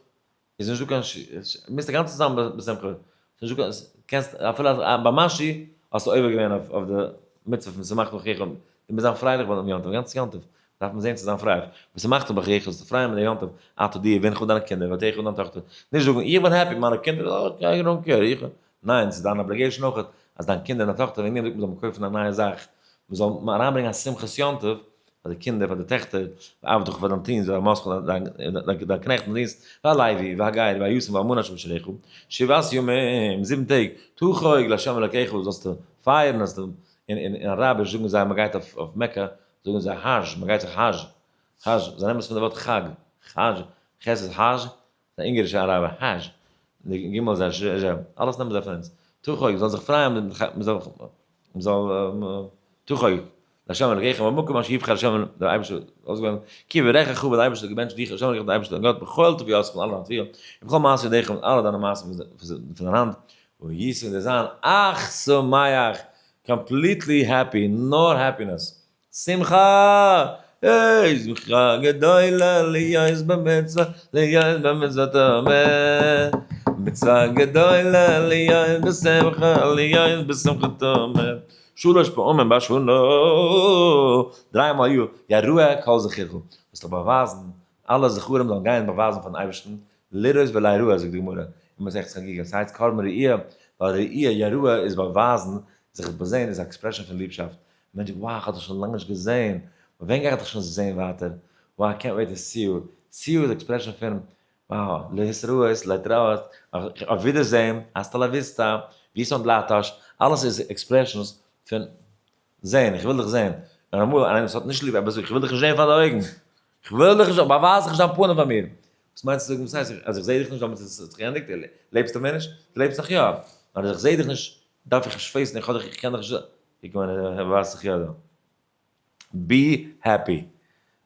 איז נישטא קיין שיעור, מוזט אינגאנצן זיין בשמחה, ס'נישטא קיין, קענסט אפילו ביי משי האסטו עובר געווען אויף די מצוה פון שמחת בחגך, דו מוזט זיין פרייליך ביים יום טוב, גאנץ יום טוב דארף מען זען צו זיין פרייליך, ושמחת בחגך זאלסטו פרייען מיט די יום טוב, אתה דו ובנך דיינע קינדער, ובתך און דיין טאכטער, נישט זאגן איך בין happy מיינע קינדער, I don't care, איך, ניין, ס'איז דיין obligation אויך אז דיין קינדער און דיין טאכטער, וועגן דעם זאגט מען זאל מען קויפן א נייע זאך, מען זאל אריינברענגען א שמחת יום טוב פאר די קינדער, פאר די טעכטער, ועבדך פאר דיין דינסט, ואמתך דיין קנעכט און דינסט, והלוי, והגר, והיתום, והאלמנה אשר בשעריך, שבעת ימים, זיבן טעג, תחוג לה' אלקיך, זאלסטו פייערן, זאלסטו, אין אראביש זאגן זיי מען גייט אויף מעקא, זאגן זיי האזש, מען גייט זיך האזש, האזש, זיי נעמען עס פון די ווארט חג, חאזש, ח' איז האזש, די אונגערישע אראבער, האזש, די ג איז א ז, אלעס נעמען זיי פון אונז. תחוג, מ'זאל זיך פרייען מיט, מ'זאל, מ'זאל, תחוג, לה' אלקיך במקום אשר יבחר ה', דער אייבערשטער האט אויסגעוועלט, כי יברכך ווייל דער אייבערשטער האט געבענטשט דיך, ה' אלקיך דער אייבערשטער דיין גאט, בכל תבואתך אין אלע דיינע תבואה, ובכל מעשה ידיך אין אלע דיינע מעשים פון דיין האנט, והיית און דו זיין אך שמח, completely happy, נאר happiness, שמחה! אוי שמחה גדולה להיות במצוה להיות במצוה תמיד מצוה גדולה להיות בשמחה להיות בשמחה תמיד שלש פעמים בשנה דריי מאל א יאר יראה כל זכורך זאלסט דיך באווייזן אלע זכרים זאלן גיין באווייזן פארן אייבערשטן לראות וליראה זאגט די גמרא אין מסכת חגיגה ס'הייסט קרבן ראי' ווייל ראי' יראה איז באווייזן זיך באזען איז א expression פון ליבשאפט מענטש זאגט, wow, כ'האב דיך שוין לאנג נישט געזען, ווען גיי איך דיך שוין זען ווייטער, wow, I can't wait to see you, see you איז expression פון, wow, להתראות, להתראות, אויף ווידערזען, hasta la vista, ויסון דלאטאש, אלעס איז expressions פון זען, איך וויל דיך זען, און אמאל איינער וואס האט נישט ליב עפעס זאגט, איך וויל דיך נישט זען פאר די אויגן, איך וויל דיך נישט, באווייז זיך נישט דיין פנים פאר מיר, וואס מיינסטו זאגן, וואס הייסט, אז איך זע דיך נישט דאמאלס איז עס זיך געענדיגט, לעבסטו מער נישט? דו לעבסט נאך יא, נאר אז איך זע דיך נישט דארף איך נישט face ן, איך האב דיך, איך קען דיך נישט, קוק מיין ער ווייזט זיך יא דא. be happy.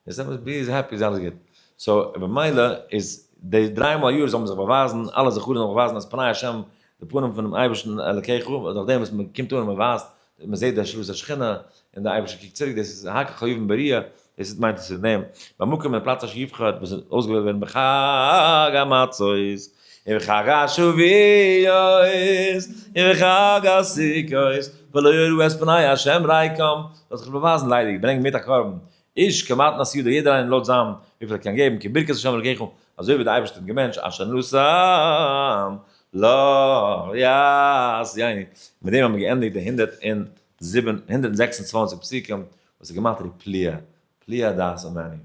דאס איז be איז happy איז אלעס גוט. so במילא איז די דריי מאל א יאר זאל מען זיך באווייזן, אלע זכרים זאלן זיך באווייזן אז פני השם, די פנים פונעם אייבערשטן אלקיך, דורך דעם וואס מען קומט אן און מען ווייזט, מען זעט די השראת השכינה, און דער אייבערשטער קוקט צוריק, דאס איז הכל חייבין בראיה, דאס איז מיינט עס אין דעם, במקום אין פלאץ אשר יבחר וואס איז אויסגעוועלט ווערן בחג המצות, און בחג השבועות, און בחג הסוכות, ולא יראו את פני ה' ריקם, זאל זיך נישט באווייזן ליידיג, ברענג מיט א קרבן, איש כמתנת ידו, יעדער איינער לויט זיין וויפיל ער קען געבן, כברכת ה' אלקיך, אזוי ווי דער אייבערשטער האט געבענטשט, אשר נתן לך יעשני. מיט דעם האבן מיר געענדיגט די 107, 126 פסוקים וואס איז גמטריא פליאה, פליאה דעת ומעני.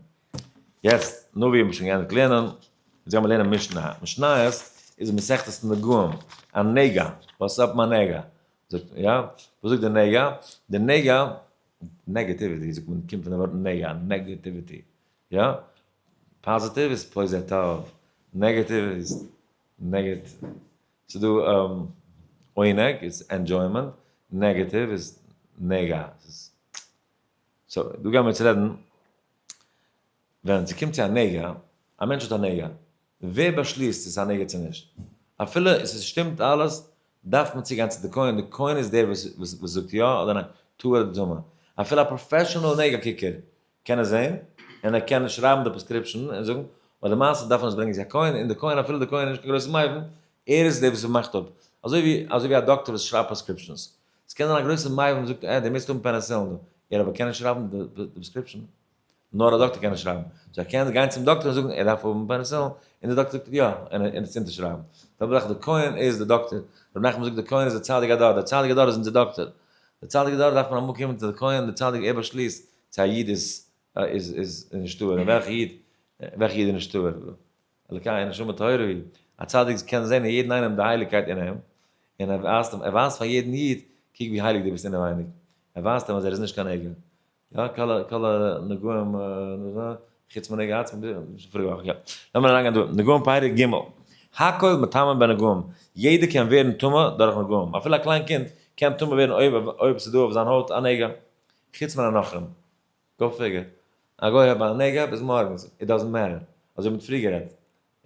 יעצט, נאר ווי האבן שוין געענדיגט לערנען, יעצט גיימיר לערנען משנה. משניות איז מסכת נגעים, א נגע, what's up מיין נגע? זאגט, יא, וואס זאגט די נגע? די נגע, negativity זאגט מען, קומט פון די ווארט נגע, negativity, יא? positive איז פאזיטיוו, negative איז negative. ס'איז דא עונג איז enjoyment, negative איז נגע. so, דא גיימיר יעצט רעדן, ווען ס'קומט צו א נגע, א מענטש האט א נגע, ווער באשליסט צו ס'איז א נגע צו נישט? אפילו עס שטימט אלעס, דארף מען צוגיין צו די כהן, די כהן איז דער וואס זאגט יא אדער ניין, טהור אדער טמא. אפילו א professional נגע קוקער קען עס זען, און ער קען שרייבן די prescription און זאגן, אבער למעשה דארף מען עס ברענגען צו א כהן, און די כהן אפילו די כהן איז נישט קיין גרויסע מבין, ער איז דער וואס מאכט אפ. אזוי ווי א דאקטער וואס שרייבט prescriptions. עס קען זיין א גרויסע מבין וואס זאגט, אה, דו מוזט האבן penicillin דא. ער אבער קען נישט שרייבן די prescription. נאר א דאקטער קען עס שרייבן. so ער קען גיין צום דאקטער און זאגן ער דארף האבן penicillin, און דער דאקטער זאגט יא, און עס אונטערשרייבן. די זעלבע זאך די כהן איז די דאקטער. ר' נחמן זאגט די כהן איז די צדיק הדור, דער צדיק הדור איז אונזער דאקטער. די צדיק הדור דארף מען אמאל קומען צו די כהן, די צדיק ער באשליסט צו א איד איז איז נישט טהור, און וועלכע איד וועלכע איד איז נישט טהור. אלקי נשמה טהורה היא. א צדיק קען זען אין יעדן איינעם די הייליגקייט אין אים, און ער ווייזט אים, ער ווייזט פאר יעדן איד, קוק ווי הייליג דו ביסט אינעווייניג. ער ווייזט אים אז ער איז נישט קיין עגל. יא, כל הנגעים חוץ מנגע עצמו, פאריגע וואך, יא. לאמיר אריינגיין דא, נגעים פרק ג', הכל מטמאין בנגעים, יעדער קען ווערן טמא דורך נגעים, אפילו א קליין קינד קען טמא ווערן אויב אויב ס'איז דא אויף זיין הויט א נגע, חוץ מן הנכרים, go figure, א גוי האט א נגע ביז מארגן, it doesn't matter, אזוי האט מען פריער גערעדט,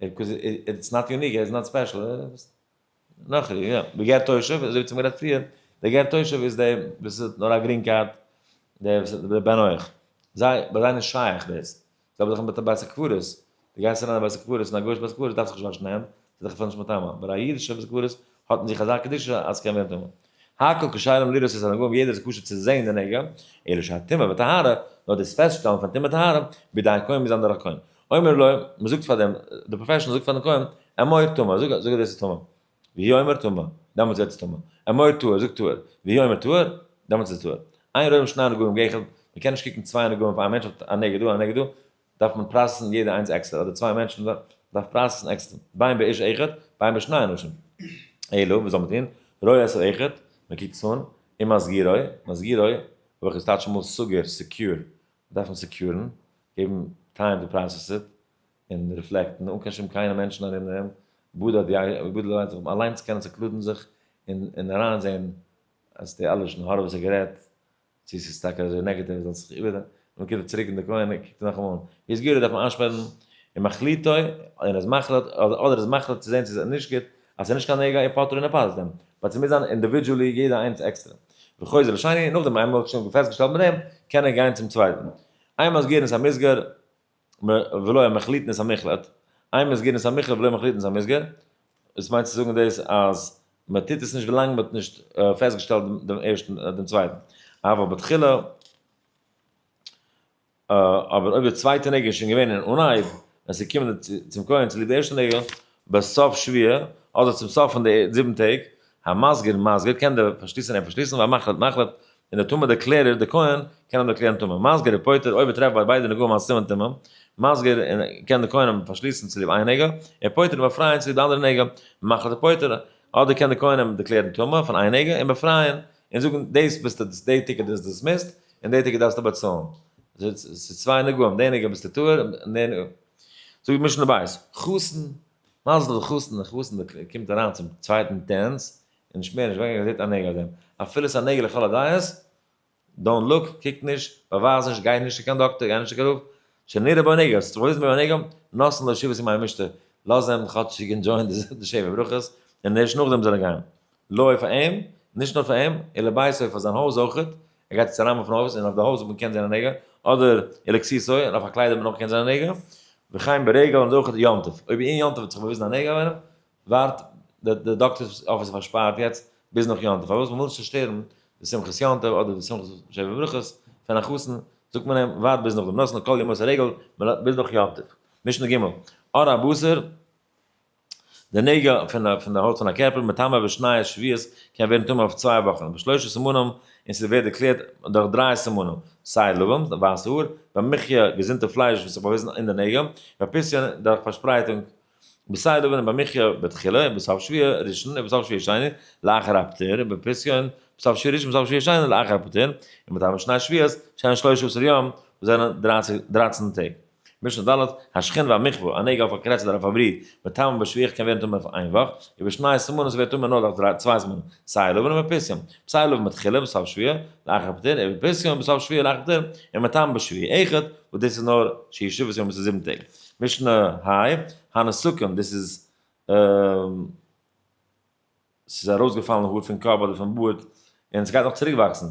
because it's not unique, ער איז not special. נאך יא, די גר תושב, אזוי ווי צום גערעדט פריער, די גר תושב איז די וואס האט נאר א green card, די וואס האט די בן נח, זיי, ביי זיי נישט שייך דאס, זיי האבן זיך מיט א בית הקברות, די גייסט אריין אין בית הקברות, אין א גוי'אישע בית הקברות דארפסט זיך נישט וואשן די הענט, ס'איז דאך אפילו נישט מטמא, אבער א אידישע בית הקברות האט אין זיך אזא קדושה אז ס'קען ווערן טמא. הכל כשרים לראות את הנגעים, יעדער איז כשר צו זען די נגע, אלא שהטומאה וטהרה, נאר דאס פעסטשטעלן פון טומאה טהרה, בידי הכהן מוז זיין דורך כהן. אומר לו, מען זאגט פאר דעם, די professional זאגט פארן כהן, אמור טמא, זאג אז דאס איז טמא. והוא אומר טמא, דעמאלטס ווערט עס טמא. אמור טהור, זאג טהור. והוא אומר טהור, דעמאלטס איז עס טהור. אין רואים שני נגעים כאחד, מען קען נישט קוקן צוויי נגעים אויף איין מענטש, האט א נגע דא א נגע דא, דארף מען process ן יעדע איינס עקסטער, אדער צוויי מענטשן דארף process ן עקסטער, בין באיש אחד, בין בשני אנשים. אלא, וואס זאל מען טון? רואה את האחד, מען קוקט עס אן, ומסגירו, מסגירו, האב איך געטייטשט אמאל סגור, secure, דארף מען secure ן, געבן time to process it, און reflect ן, אן קיין שום קיינע מענטשן ארום דעם, בודא די בודא אליינס זיך אליינס קענען seclude ן זיך, און אריינזען אז די אלע לשון הרע וואס ער גערעדט, צו ס'איז טאקע אזוי negative, זאל זיך איבער, און מ'קומט צוריק אין די כהן, קוקט ער נאכאמאל אן, הסגירו דארף מען איינשפארן, און מחליטו, און איז מחליט, אדער איז מחליט צו זען צו ס'איז נישט גוט, אז ס'איז נישט קיין נגע, ופוטרו און ער פטר'ט אים, but ס'מוז זיין individually יעדע איינס עקסטער. וחוזר לשני, נאכדעם איינמאל האט שוין פעסטגעשטעלט מיט דעם, קען ער גיין צום צווייטן. אין מסגירין את המוסגר ולא מחליטין את המוחלט, אין מסגירין את המוחלט ולא מחליטין את המוסגר, דאס מיינט צו זאגן דאס אז מען טוט עס נישט ווילאנג מען האט נישט פעסטגעשטעלט דעם ערשטן דעם צווייטן. אבל בתחילה. אבער אויב די צווייטע נגע איז שוין געווען אין אנהייב, ווען ס'איז געקומען צום כהן צוליב די ערשטע נגע, בסוף שבוע, אדער צום סוף פון די זיבן טעג, המסגיר מסגיר, קען דער פארשליסער אים פארשליסן, והמחליט מחליט, און דער טומאה דערקלערער, דער כהן, קען אים דערקלערן טמא. מסגיר ופוטר, אויב ער טרעפט ביי ביידע נגעים א סימן טומאה, מסגיר, און קען דער כהן אים פארשליסן צוליב איין נגע, און פוטר און באפרייען צוליב די אנדערע נגע, מחליט ופוטר, אדער קען דער כהן אים דערקלערן טמא פון איין נגע און באפרייען, און זאגן, דאס ביסטו, די ticket איז dismissed, און די ticket דארפסטו באצאלן. ס'איז צוויי נגעים, די נגע ביסטו טהור, און די נגע. זאגט משנה בית, חתן, מזל די חתן, די חתן קומט אריין צום צווייטן dance, און נישט מער נישט ווייניגער זעט א נגע אויף דעם. אפילו ס'איז א נגע לכל הדעות, don't look, קוק נישט, באווייז נישט, גיי נישט צו קיין דאקטער, גיי נישט צו קיין רב, שנראה בו נגע, ס'איז באוויזן ביי א נגע, נותנין לו שבעת ימי משתה, לאז אים כאטשיג enjoy ען די שבע ברכות, און ערשט נאכדעם זאל ער גיין. לו פאר אים, נישט נאר פאר אים, אלא לביתו פאר זיין הויז אויכעט, ער גייט יעצט אריין אויפן הויז און אויף די הויז האט מען געקענט זען א נגע, אדער ולכסותו, און אויף א קלייד האט מען אויך געקענט זען א נגע, וכן ברגל און אויכעט יום טוב, אויב אין יום טוב האט זיך באוויזן א נגע אויף איינעם, ווארט, די דאקטערס אפיס איז פארשפארט יעצט ביז נאך יום טוב, פארוואס? מ'וויל נישט צושטערן די שמחת יום טוב אדער די שמחת שבע ברכות פון א חתן, זאגט מען אים ווארט ביז נאכדעם, נותנין כל ימות הרגל, ביז נאך יום טוב. משנה ג', עור הבשר. די נגע פון די הויט פון א קערפער, מטמא בשני שבועות, קען ווערן טמא אויף 2 וואכן, בשלושה סימנים, און ס'ווערט דערקלערט דורך דריי סימנים, שער לבן, די ווייסע האר, במחיה, געזונטע פלייש וואס זיך באוויזן אין די נגע, בפסיון, דורך פארשפרייטונג, בשער לבן און במחיה בתחילה, בסוף שבוע ראשון, ובסוף שבוע שני, לאחר הפטר, ובפסיון, בסוף שבוע ראשון, בסוף שבוע שני, לאחר הפטר, און מטמא בשני שבועות, שהן 13 יום, וואס זענען 13 טעג. משנה ד', השחין והמכוה, א נגע אויף א קרעץ אדער אויף א ברי, מטמא בשבוע קען ווערן טמא אויף איין וואך, ובשני סימנים ווערט טמא נאר דורך צוויי סימנים, שער לבן ובפסיון, שער לבן בתחילה בסוף שבוע, לאחר הפטר, ובפסיון בסוף שבוע לאחר הפטר, און מטמא בשבוע אחד, וואס דאס איז נאר שהיא שבעת יום, עס איז 7 טעג. משנה ה', הנסכים, דאס איז, ס'איז ארויסגעפאלן האר פון קאפ אדער פון בארד, און עס גייט נאך צוריקוואקסן.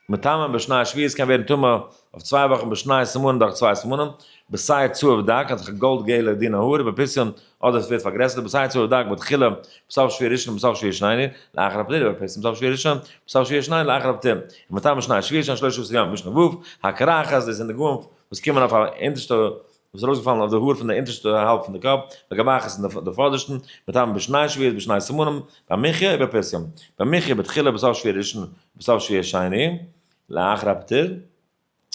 מטמא בשני שבועות קען ווערן טמא אויף 2 וואכן בשני סימנים דורך צוויי סימנים, בשער צהוב דק האט זיך גאלד געלע דינע האר, בפסיון אדער עס ווערט פארגרעסערט, בשער צהוב דק בתחילה בסוף שבוע ראשון בסוף שבוע שני לאחר הפטר, ובפסיון בסוף שבוע ראשון בסוף שבוע שני לאחר הפטר, און מטמא בשני שבועות שהן 13 יום. משנה ו', הקרחת, דאס זענען די נגעים וואס קומען אויף א אונטערשטע, וואס איז ארויסגעפאלן אויף די האר פון די אונטערשטע האלב פון די קאפ, וגבחת און די פאדערשטן, מטמא בשני שבועות בשני סימנים, במחיה ובפסיון. במחיה בתחילה בסוף שבוע ראשון בסוף שבוע שני, לאחר הפטר,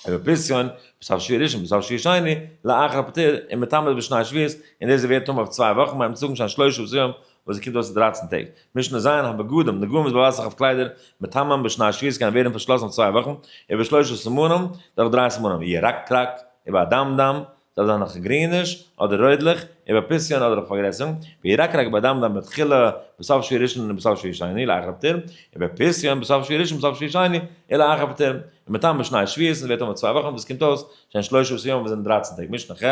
ובפסיון בסוף שבוע ראשון בסוף שבוע שני, לאחר הפטר, און מטמא בשני שבועות, און דאס ווערט טמא אויף 2 וואכן, מיינט צו זאגן שהן 13 יום, וואס עס קומט אויס 13 טעג. משנה ז', הבגדים, נגעים וואס באווייזט זיך אויף קליידער, מטמא בשני שבועות קען ווערן פארשלאסן אויף 2 וואכן, ובשלושה סימנים, דורך דריי סימנים, ירקרק, ובאדמדם, זאל זיין נאך גריניש אדער רויטליך, ובפסיון אדער אויף פארגרעסערונג, וירקרק באדמדם בתחילה בסוף שבוע ראשון ובסוף שבוע שני לאחר הפטר, ובפסיון בסוף שבוע ראשון בסוף שבוע שני לאחר הפטר, ומטמא בשני שבועות, און ווערט טמא 2 וואכן, וואס קומט אויס שהן 13 יום, וואס זענען 13 טעג. משנה ח',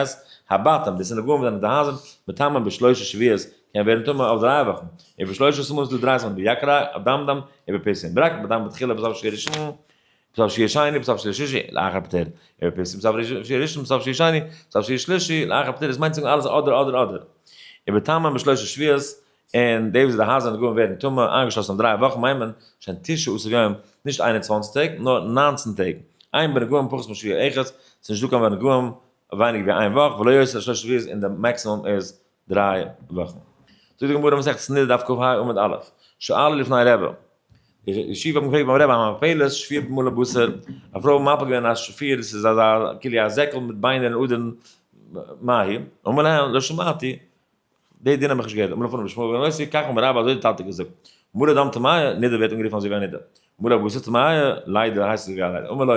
הבתים, דאס זענען נגעים וואס זענען די הייזער, מטמא בשלושה שבועות, קען ווערן טמא אויף 3 וואכן, ובשלושה סימנים איז דא דריי סימנים, בירקרק, אדמדם, ובפסיון, בירקרק באדמדם בתחילה בסוף שבוע ראשון, בסוף שבוע שני, בסוף שבוע שלישי, לאחר הפטר. ובפסיון בסוף שבוע ראשון, בסוף שבוע שני, בסוף שבוע שלישי, לאחר הפטר. דאס מיינט צו זאגן אלעס אדער, אדער, אדער. ומטמא בשלושה שבועות, און די וואס די הייזער נגעים ווערן טמא, איינגעשלאסן אויף 3 וואכן, מיינט מען, שהן 19 יום, נישט 21 טעג, נאר 19 טעג. אין בנגעים פחות משבוע אחד, ס'איז נישטא קיין בנגעים ווייניגער ווי איין וואך, ולא יותר שלושה שבועות, און די maximum איז 3 וואכן. זאגט די גמרא מסכת נדה דף כ"ה עמוד א', שאלו לפני רבי. די ישיבה האבן געפרעגט ביים רבי, המפלת שפיר מלא בשר, א פרוי האט מפיל געווען א שפיר, דאס איז אזא כאילו א זעקל מיט ביינער און אדערן, מהו? אמר להם, לא שמעתי, די דין האב איך נישט געהערט. אמר לפניו שמואל בן יוסי, כך אמר רבא, אזוי האט די טאטע געזאגט. מלא דם טמאה, נידה ווערט אנגערופן אזוי ווי א נידה. מלא בשר טמאה, לידה הייסט אזוי ווי א לידה. אמר לו,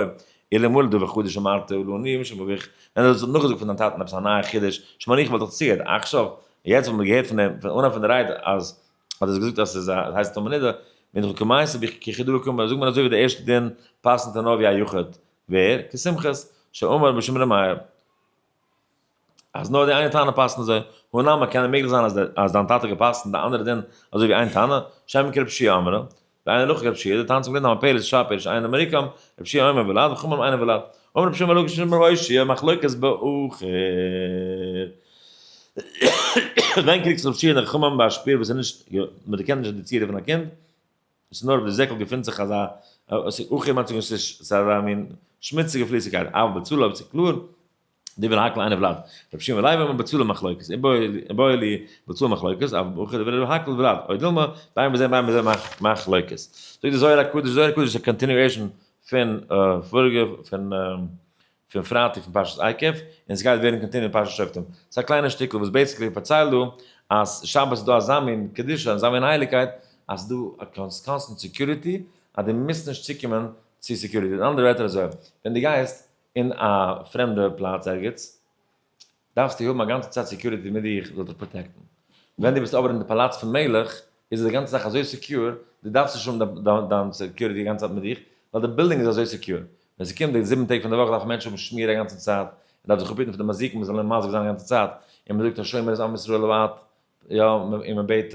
אלמלא דבר חדש אמרת לנו משום אביך, ווען דו האסט נאכגעזאגט פון דיין טאטן עפעס א נייע חידוש, שמעניך וואלט איך צוגעהערט. עכשיו, יעצט וואס מ'האט געהערט פון דעם, פון אנהייב פון די רייד, אז האט ער געזאגט אז ס'איז א, הייסט טמא נידה, בין איך כמעשה בי כחידו קומ, זאג מיר אזוי ווי די ערשטע דין פאסנט נאר ווי א יחיד. ווער? כסומכוס, שאמר בשם ר' מאיר. אז נאר די איינע תנא פאסט אזוי, הא נמי קען מעגליך זיין אז דיין טאטע געפאסט און די אנדערע דין אזוי ווי איין תנא, שמא כרבי יהושע אמרה, ואין הלכה כרבי יהושע, די תנא צום געלערנט המפלת שפיר שאינו מרוקם, רבי יהושע אומר ולד, וחכמים אינו ולד. אמר רבי שמעון בר לקיש משום רבי הושעיא, מחלוקת באחור. ווען קריגט זיך רבי יהושע און די חכמים ביי א שפיר וואס איז נישט, מען דערקענט נישט די צורה פון א קינד, עס איז נאר אויב די זעקל געפינט זיך אזא, עס איז אחור מיינט צו זאגן עס איז אזא מין שמוציגע פליסיגקייט, אבל בצלה אויב עס איז קלאר, דברי הכל אינו ולד. רבי שמעון בן לוי אומר בצלה מחלוקת, איבעיא להו בצלה מחלוקת, אבל באחור דברי הכל ולד, או דילמא, בין בזה בין בזה מחלוקת. זאגט די זוהר הקדוש, זוהר הקדוש איז א continuation פון פאריגע, פון פרייטאג פון פרשת עקב, און עס גייט ווערן continued אין פרשת שופטים. ס'איז א קליינע שטיקל וואס basically פארציילט דא אז שבת איז דא אזא מין קדושה, אזא מין הייליגקייט, אז ס'איז דא א constant security, אז דו מוזט נישט צוקומען צו security. אין אנדערע ווערטער אזוי, ווען דו גייסט אין א פרעמדע פלאץ ערגעץ, דארפסטו האבן א גאנצע צייט security מיט דיך זאל דיך protect ן. ווען דו ביסט אבער אין די פאלאץ פון מלך, איז די גאנצע זאך אזוי secure, דו דארפסט נישט האבן דיין security די גאנצע צייט מיט דיך, ווייל די בילדינג איז אזוי secure. ווען ס'קומט די 7 טעג פון די וואך דארפן מענטשן האבן שמירה א גאנצע צייט, מען דארף זיך אפהיטן פון די מזיקים, מען זאל נישט מזיק זיין א גאנצע צייט, און מען זאגט השומר את עם ישראל לעד, יא, און מען בעט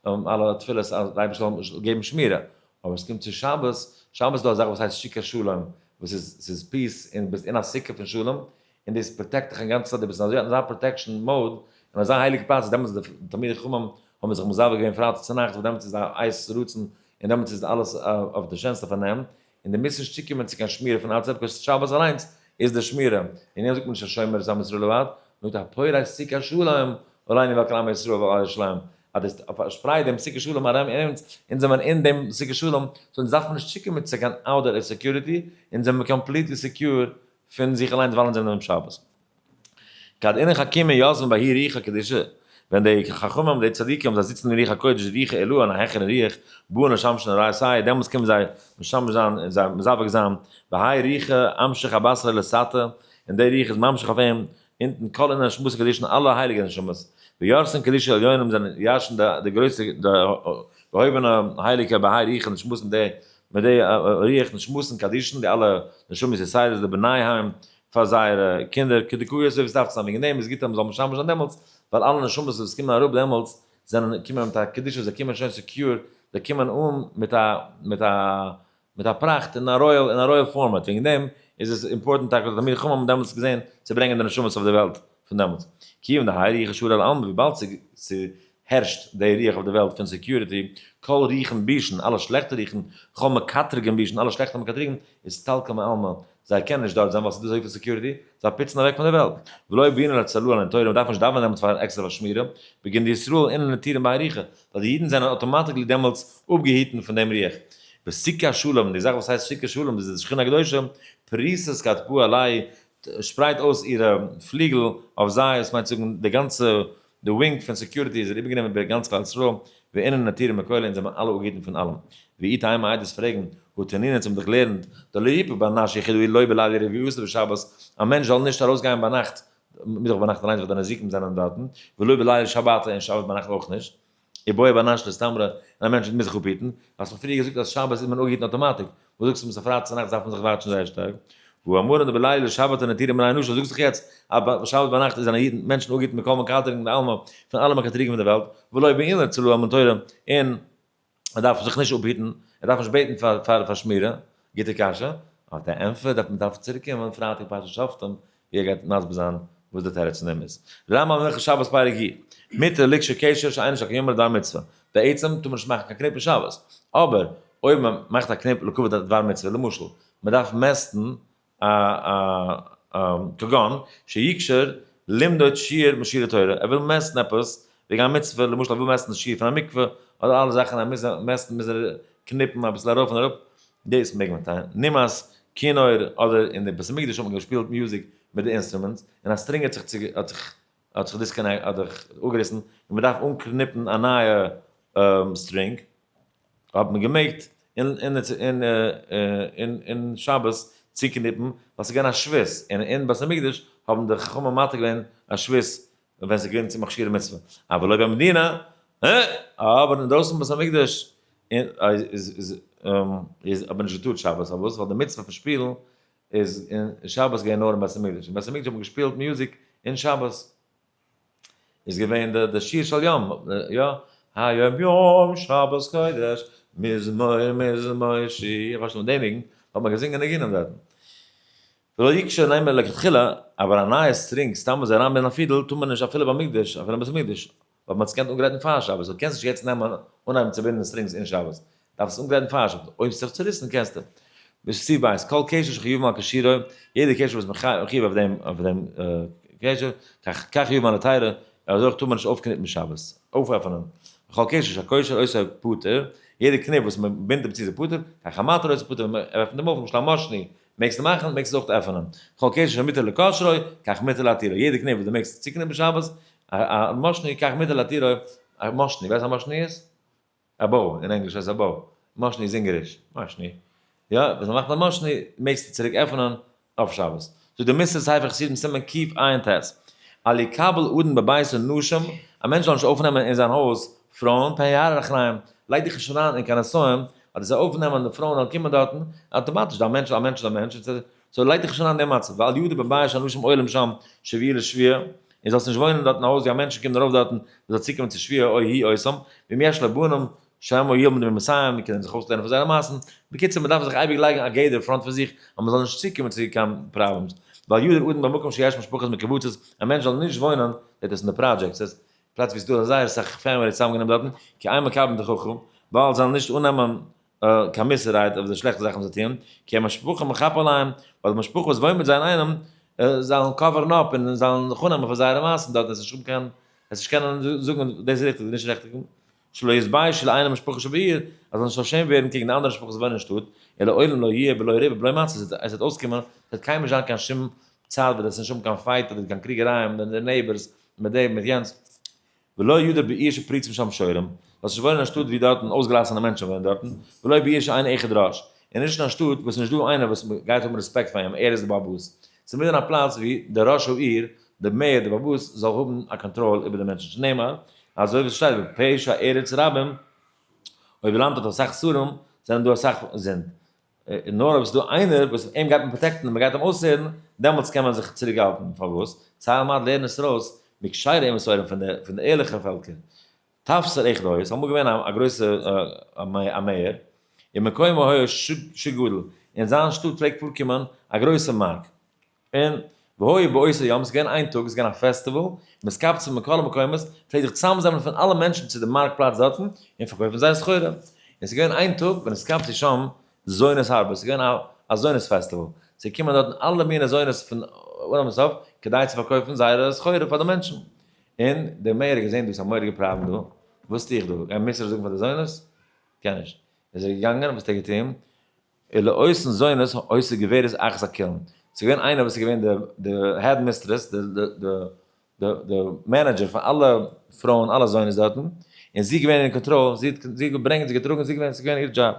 אלע תפילות אז די אייבערשטער זאל געבן שמירה. אבער עס קומט צו שבת, שבת איז דא א זאך וואס הייסט סוכת שלום, וואס איז, ס'איז peace, און ביסט אין א סוכה פון שלום, און דאס protect דיך א גאנצע צייט, דו ביסט אין אזא protection mode, אין אזא הייליגע פלאץ, אז דעמאלטס די תלמידי חכמים האבן זיך מזווג געווען פרייטאג צו נאכט, ווייל דעמאלטס איז א עת רצון, און דעמאלטס איז אלעס אויף די שענסטע פארנעם, און דו מוזט נישט צוקומען צו קיין שמירה פון outside, because שבת אליינס איז די שמירה, און יענץ זאגט מען נישט השומר את עם ישראל לעד, נאר די הפורש סוכת שלום עלינו ועל כל עמו ישראל ועל ירושלים, אז דאס פארשפרייט דעם סוכת שלום ארום אונז, אונז זעמער אין דעם סוכת שלום, so אונז דארף מען נישט צוקומען צו קיין outer security, אונז זעמער completely secure פון זיך אליינס ווייל אונז זעמער אום שבת. כד אינון חכימין יתבין בההוא רוחא קדישא, ווען די חכמים די צדיקים זיי זיצן אין רוח הקודש רוחא עילאה אין א העכערן רוח, בעאן לשמשין אורייתא, דעמאלטס קומען זיי משמש זיין און זיי מזווג זיין, בהאי רוחא אמשיך אבתריה לתתא, און די רוח איז ממשיך אויף אים, אונטן כל אינון נשמתין קדישין אלע הייליגע נשמות, וירתין קדישא עליונים זענען ירשן די גרויסע די געהויבענע הייליגע בהאי רוחא נשמתין די מיט די רוח נשמתין קדישין די אלע נשמות יתירות לבניהם פאר זייערע קינדער כדקאי אזוי ווי עס דארף צו זיין וועגן דעם איז גוט אז מען זאל משמש זיין דעמאלטס ווייל אלע נשמות וואס קומען אראפ דעמאלטס זענען קומען מיט א קדושה זיי קומען שוין secure זיי קומען אן מיט א מיט א מיט א פראכט אין א royal אין א royal format וועגן דעם איז עס important טאקע די תלמידי חכמים האבן דעמאלטס געזען צו ברענגען די נשמות אויף די וועלט פון דעמאלטס כיון דהאי רוחא שרי על עלמא וויבאלד ס'הערשט די רוח אויף די וועלט פון security כל רוחין בישין אלע שלעכטע רוחן כל מקטרגין בישין אלע שלעכטע מקטרגים אסתלקו מעלמא זיי קענען נישט דארט זיין ווייל ס'איז דא אזויפיל security, זיי פוצן אוועק פון די וועלט. ולא בעינן לצלאה אל תורה, מ'דארף נישט דאווענען דעמאלטס פאר עקסטערע שמירה, בגין דישראל אינון נטירין בהאי רוחא, ווייל די אידן זענען automatically דעמאלטס אפגעהיטן פון דעם רוח. וסוכת שלום, די זאך וואס הייסט סוכת שלום, דאס איז די שכינה הקדושה, פריסת כתפא עלייהו, שפרייט אויס אירע פליגל אויף זיי, עס מיינט צו זאגן די גאנצע די wing פון security איז איבערגענומען איבער גאנץ כלל ישראל, ואינון נטירין מכולא אונז זעמער אלע אפגעהיטן פון אלעם. ואי תימא עדות פרעגן, הא תנינא אונז האבן דאך געלערנט, דלא יפוק בר נש יחידאה לא בליליא רביעתא דשבת, א מענטש זאל נישט ארויסגיין ביינאכט, מיטוואך ביינאכט אליינס ווייל די נזיקים זענען דארטן, ולא בליליא שבתא און שבת ביינאכט אויך נישט. איבעי בר נש לסתמרא, און א מענטש מוז זיך אפהיטן, האסט מיך פריער געזאגט אז שבת איז מען אפגעהיטן automatic, וואס זאגסטו מיר פרייטאג צונאכטס דארף מען זיך וואטשן זייער שטארק? והא אמרן דבליליא שבתא נטירין בני נשא, זאגסט דאך יעצט אז שבת ביינאכט איז זענען אידן מענטשן אפגעהיטן מכל מקטרגין דעלמא, פון אלע מקטריגים פון די וועלט, ולא בעינן לצלאה מן תורה, און ער דארף זיך נישט אפהיטן, ער דארף נישט בעטן פאר שמירה, גוטע קשיא, אבער די ענטפער דארף מען דארף צוריק קומען פרייטאג פרשת שופטים ווי ער גייט מסביר זיין וואס די תירוץ פון דעם איז. רמב ם הלכות שבת פרק י, מותר לקשור קשר שאינו של קיימא לדבר מצוה, בעצם טאר מען נישט מאכן קיין קניפ אין שבת, אבער אויב מען מאכט א קניפ לכבוד א דבר מצוה, למשל מען דארף מעסטן א א כגון שיקשור למדוד שיעור משיעורי תורה, ער וויל מעסטן עפעס וועגן א מצוה, למשל ער וויל מעסטן די שיעור פון א מקווה, אדער אלע זאכן ער מוז מעסטן מוז ער קניפן אביסל ארויף און אראפ, דאס מעג מען טון. נימת כינור אדער אין די בית המקדש האט מען געשפילט music מיט די instruments, און א string האט זיך צו האט זיך האט זיך disconnect האט זיך אפגעריסן און מען דארף אנקניפן א נייע string, האט מען געמעגט אין שבת צוקניפן ווייל ס'איז געווען א שבות, און אין בית המקדש האבן די חכמים מתיר געווען א שבות ווען ס'איז געווען צו מכשירי מצוה, אבל לא במדינה, אבער אינדרויסן בית המקדש איז האט מען נישט געטארט שבת, פארוואס? ווייל די מצוה פון שפילן איז אין שבת געווען נאר אין בית המקדש, אין בית המקדש האט מען געשפילט music אין שבת. איז געווען די די שיר של יום, יא, היום יום שבת קודש, מזמור מזמור שיר, איך ווייס נישט די ניגון, האט מען געזינגען ניגונים דארטן. ולא יקשור נעמען לכתחילה, אבער א נייע string סתם אזוי אריינבינדן א פידל טאר מען נישט אפילו ביים מקדש, אפילו אין בית המקדש, ווייל מען האט עס געקענט אנגרייטן פאר שבת, דו קענסט נישט יעצט נעמען אנהייבן צו בינדן strings אין שבת, דארפסט עס אנגרייטן פאר שבת, אויב ס'איז זיך צוריסן קענסטו. וסעיף ב', כל קשר שחייבין על קשירו, יעדע קשר וואס מען חייב אויף דעם אויף דעם קשר, כך כך חייבין על התירו, אזוי אויך טאר מען נישט אויפקניפן שבת, אויפעפענען, וכל קשר שהקושר אותו פטור, יעדע קניפ וואס מען בינדט אים צו איז ער פטור, כך המתיר אותו פטור, ווען מען עפנט אים אויף, למשל א משני, מעגסטו מאכן, מעגסט עס אויך עפענען, כל קשר שמותר לקושרו, כך מותר להתירו, יעדע קניפ וואס דו מעגסט צוקניפן שבת, א משני, כך מותר להתירו, א משני, ווייסט וואס א משני איז? א bow, אין ענגליש הייסט א bow, משני איז אונגעריש, משני, יא, ווען מ'מאכט א משני מעגסטו צוריק עפענען אויף שבת. זאגט די מוסר ספר חסידים סימן קע"ט, אל יקבל אדם בביתו נשים, א מענטש זאל נישט אויפנעמען אין זיין הויז פרויען, פן יהרהר אחריהם, לייג דיך נישט אריין אין קיין נסיון, אז דו זאלסט אויפנעמען די פרויען זאלן קומען דארטן, אטאמאטיש א מענטש א מענטש איז א מענטש, so לייג דיך נישט אריין אין דעם מצב, ואל ידור בבית שאנשים עולים שם שביעי לשביעה, און זאלסט נישט וואוינען דארט אין א הויז ווי א מענטשן קומט ארויף דארטן, מען זאל צוקומען צו שביעה או הוא אותם, ואם יש לו בנים שמא ילמדו ממעשיהם, מען קען זיך אויסלערנען פון זייערע מעשים, בקיצור מען דארף זיך אייביג לייגן א גדר front פון זיך אז מען זאל נישט צוקומען צו קיין problems, ואל ידור אדם במקום שיש משפחות מקובצות, א מענטש זאל נישט וואוינען, דאס איז אין די projects, עס פלאץ ווי עס איז דא זייער אסאך family צוזאמגענומען דארטן, כי אין מקבלין תוכחה, ווייל זיי זאלן נישט אננעמען קיין מוסר רייד אויף די שלעכטע זאכן וואס זיי טוען, כי המשפחה מחפה עליהם, ווייל די משפחה וואס וואוינט מיט זיי אינאיינעם. זאלן cover ן אפ און זאלן זיך אננעמען פאר זייערע מעשים דארט און עס נישט האבן קיין עס נישט קענען זאגן דאס איז ריכטיג דאס איז נישט ריכטיג, שלא יתביישו לעיני משפחה שבעיר, אז זאל נישט פארשעמט ווערן קעגן די אנדערע משפחות וואס וואוינען אין שטאט, אלא לעולם לא יהיה בלא ריב ובלא מצות, עס וועט אויסקומען, עס וועט קיינמאל נישט זיין קיין שום צייט וועט עס נישט האבן קיין fight אדער קיין קריגערייען מיט די neighbors, מיט דעם מיט יענץ. ולא ידור בעיר שפרוצים שם שרים, זאלסט נישט וואוינען אין א שטאט ווי דארטן אויסגעלאסענע מענטשן וואוינען דארטן, ולא בעיר שאין אחד ראש, און נישט אין א שטאט וואס איז נישט דא איינער וואס גייט האבן רעספעקט פאר אים, ער איז די בעל הבית. ס'מוז זיין א פלאץ ווי דער ראש העיר, דער mayor, דער בעל הבית, זאל האבן א קאנטראל איבער די מענטשן, שנאמר, אזוי ווי ס'שטייט בפשע ארץ רבים, אויב די לאנד האט אסאך שרים, זענען דא אסאך זינד. נאר אויב ס'איז דא איינער וואס אים גייט מען protect ן און מ'גייט אים אויסהערן, דעמאלטס קען מען זיך צוריקהאלטן. פארוואס? צא ולמד לערן עס ארויס מכשרי אומות העולם פון די ערליכע פעלקער. טפסר איך דא איז אמאל געווען א גרויסע א mayor, און מקומו היה שוק גדול, אין זיין שטאט פלעגט פארקומען א גרויסע מארק, און והיה באותו יום, ס'איז געווען איין טאג, ס'איז געווען א פעסטיוואל, מתקבצים מכל המקומות, פלעגט זיך צוזאמזאמלען פון אלע מענטשן צו די מארק פלאץ דארטן, און פארקויפן זייער סחורה. און ס'איז געווען איין טאג ווען נתקבצו שם זונות הרבה, ס'איז געווען א זונות פעסטיוואל, ס'איז געקומען דארטן אלע מיני זונות פון אנהייב ביז סוף, כדי צו פארקויפן זייערע סחורה פאר די מענטשן. און דער mayor האט געזען דא איז א מורא'דיגע פראבלעם דא, וואס טו איך דא? גיי מוסר זאגן פאר די זונות? קען נישט. איז ער געגאנגען, וואס האט ער געטון? ולאותן זונות היתה גברת אחת הכולן, ס'איז געווען איינער וואס איז געווען די head mistress, די manager פון אלע פרויען אלע זונות דארטן, און זי איז געווען אין קאנטראל, זי האט געברענגט זי האט געטראגן, זי איז געווען, ס'איז געווען איר דזשאב.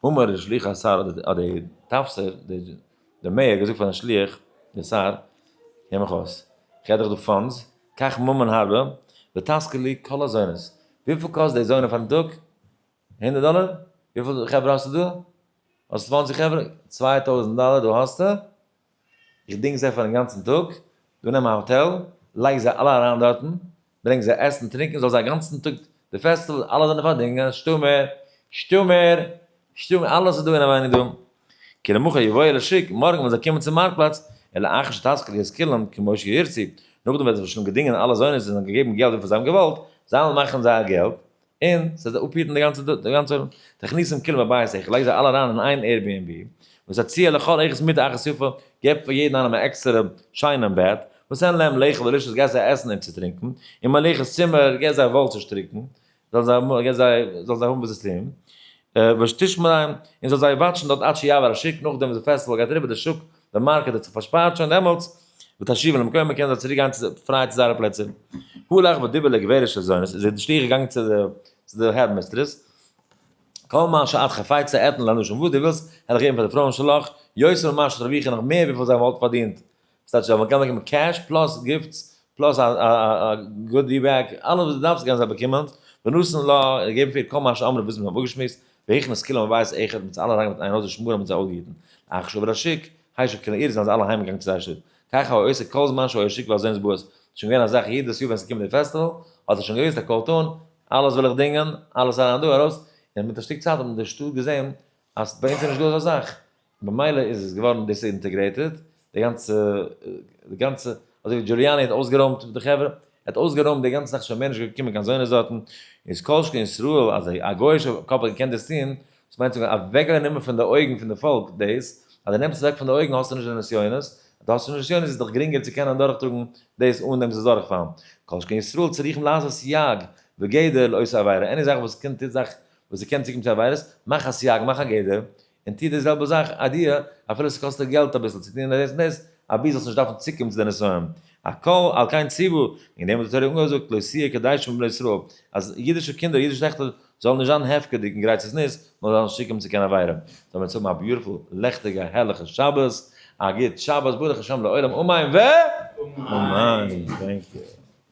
אמר לשליח השר האט די טפסר, די mayor געזאגט פארן שליח, די שר, הער מיך אויס, כ'געב דיך דא funds, קח ממון הרבה, ותשכיר לי כל הזונות, וויפיל קאסט די זונה פארן טאג? הונדערט דאלער? וויפיל חברה האסטו דא? האסט 20 חברה? 2000 דאלער דא האסטו? איך דינג זיי פארן גאנצן טאג, דא נעם א האטעל, לייג זיי אלע אריין דארטן, ברענג זיי עסן טרינקען, זאל זיי גאנצן טאג די פעסטיוואל, אלע זענען פארדינגען, שטומער, שטומער, שטומער, אלעס איז דא אינעווייניג דא. כי למחר יבואו לשוק, מארגן ווען זיי קומען צום מארק פלאץ, אלא אחר שתשכיר את כולם כמו שירצו, נאכדעם ווען זיי האבן שוין געדינגען אלע זונות און זיי געגעבן געלט וויפיל זיי האבן געוואלט, זיי וועלן מאכן זייער געלט, און ס'וועט זיי אפהיטן די גאנצע די גאנצע עולם, תכניסם כולם בבית אחד, לייג זיי אלע אריין אין איין Airbnb, ותציע לכל אחד מיטה אחת יפה, געב פאר יעדן איינעם א עקסטערע שיינעם בעט, ותן להם לאכול ולשתות, געב זיי עסן און צו טרינקען, און מליחת צמר, געב זיי וואל צו שטריקן, זאלן זיי געב זיי זאלן זיי האבן וואס צו טון, ותשמרם, און זאל זיי watch ן דארט עד שיעבור השוק, נאכדעם וואס די פעסטיוואל גייט אריבער די שוק, די market האט זיך פארשפארט שוין דעמאלטס, ותשיבם למקומם, קענען זיי צוריק גיין צו פריי צו זייערע פלעצער. הלך ודיבר לגברת של זונות, איז דער שליח געגאנגען צו די צו די head mistress, כל מה שאת חפצה אתן לנשים, וואס דו ווילסט וועל איך געבן פאר די פרויען שלך, יותר ממה שתרוויחי נאך מער וויפיל זיי וואלטן פארדינט, ס'טייטש אז מ'קען באקומען cash plus gifts plus א goodie bag, אלעס וואס דו דארפסט קענען זיי באקומען, ונתן לה, און געבן פאר איר כל מה שאמרו וואס מיר האבן אפגעשמועסט, והכניס כולם בבית אחד, מ'האט זיי אלע אריינגעברענגט אין איין הויז ושמרם און זיי אויפגעהיטן, לאחר שעבר השוק, השיב כולם לעיר זענען זיי אלע אהיימגעגאנגען צו זייער שטאט. כך היה עושה כל זמן שהיה שוק והזונות באות, ס'איז שוין געווען א זאך יעדעס יאר ווען ס'איז געקומען די פעסטיוואל, האט ער שוין געוואוסט ער call ט אן, אלעס וויל איך דינגען, אלעס אריין דא ארויס, און מיט א שטיק צייט האט מען די שטאט געזען אז ביי אונז איז נישט דא אזא זאך, במילא איז עס געווארן disintegrated, די גאנצע, די גאנצע, אזוי ווי דזשוליאני האט אויסגערוימט די חברה, ער האט אויסגערוימט די גאנצע זאך שוין מער נישט געקומען קיין זונות דארטן, איז כל שכן ישראל אז א גוי'אישע קאפ האט געקענט דאס טון, דאס מיינט זאגן אוועקגענומען פון די אויגן פון די פאלק דאס, אז דו נעמסט עס אוועק פון די אויגן האסטו נישט די נסיונות, אז דו האסט נישט נסיונות איז דאך גרינגער צו קענען דורכטראגן דאס אן דעם זיך דורכפאלן, כל שכן ישראל צריכים לעשות סייג וגדר לאותה עבירה, any זאך וואס קינד טוט זאך וואס ס'קען צוקומען צו עבירות, מאך א סייג מאך א גדר, און טו די זעלבע זאך אדיר, אפילו ס'קאסט דיר געלט אביסל צו טון דאס און דאס, אבי זאלסט נישט דארפן צוקומען צו די נסיון. הכל על כן ציוה, וועגן דעם האט די תורה אנגעזאגט לא תהיה קדשה מבני ישראל, אז אידישע קינדער, אידישע טעכטער, זאלן נישט זיין הפקר'דיג און גרייט צו זנות, נאר זאלן נישט צוקומען צו קיין עבירה. זאלן מיר אונז האבן א beautiful, לעכטיגע, הערליכע שבת, א גוט שבת, ברוך השם לעולם, אמן ו. אמן! Thank you.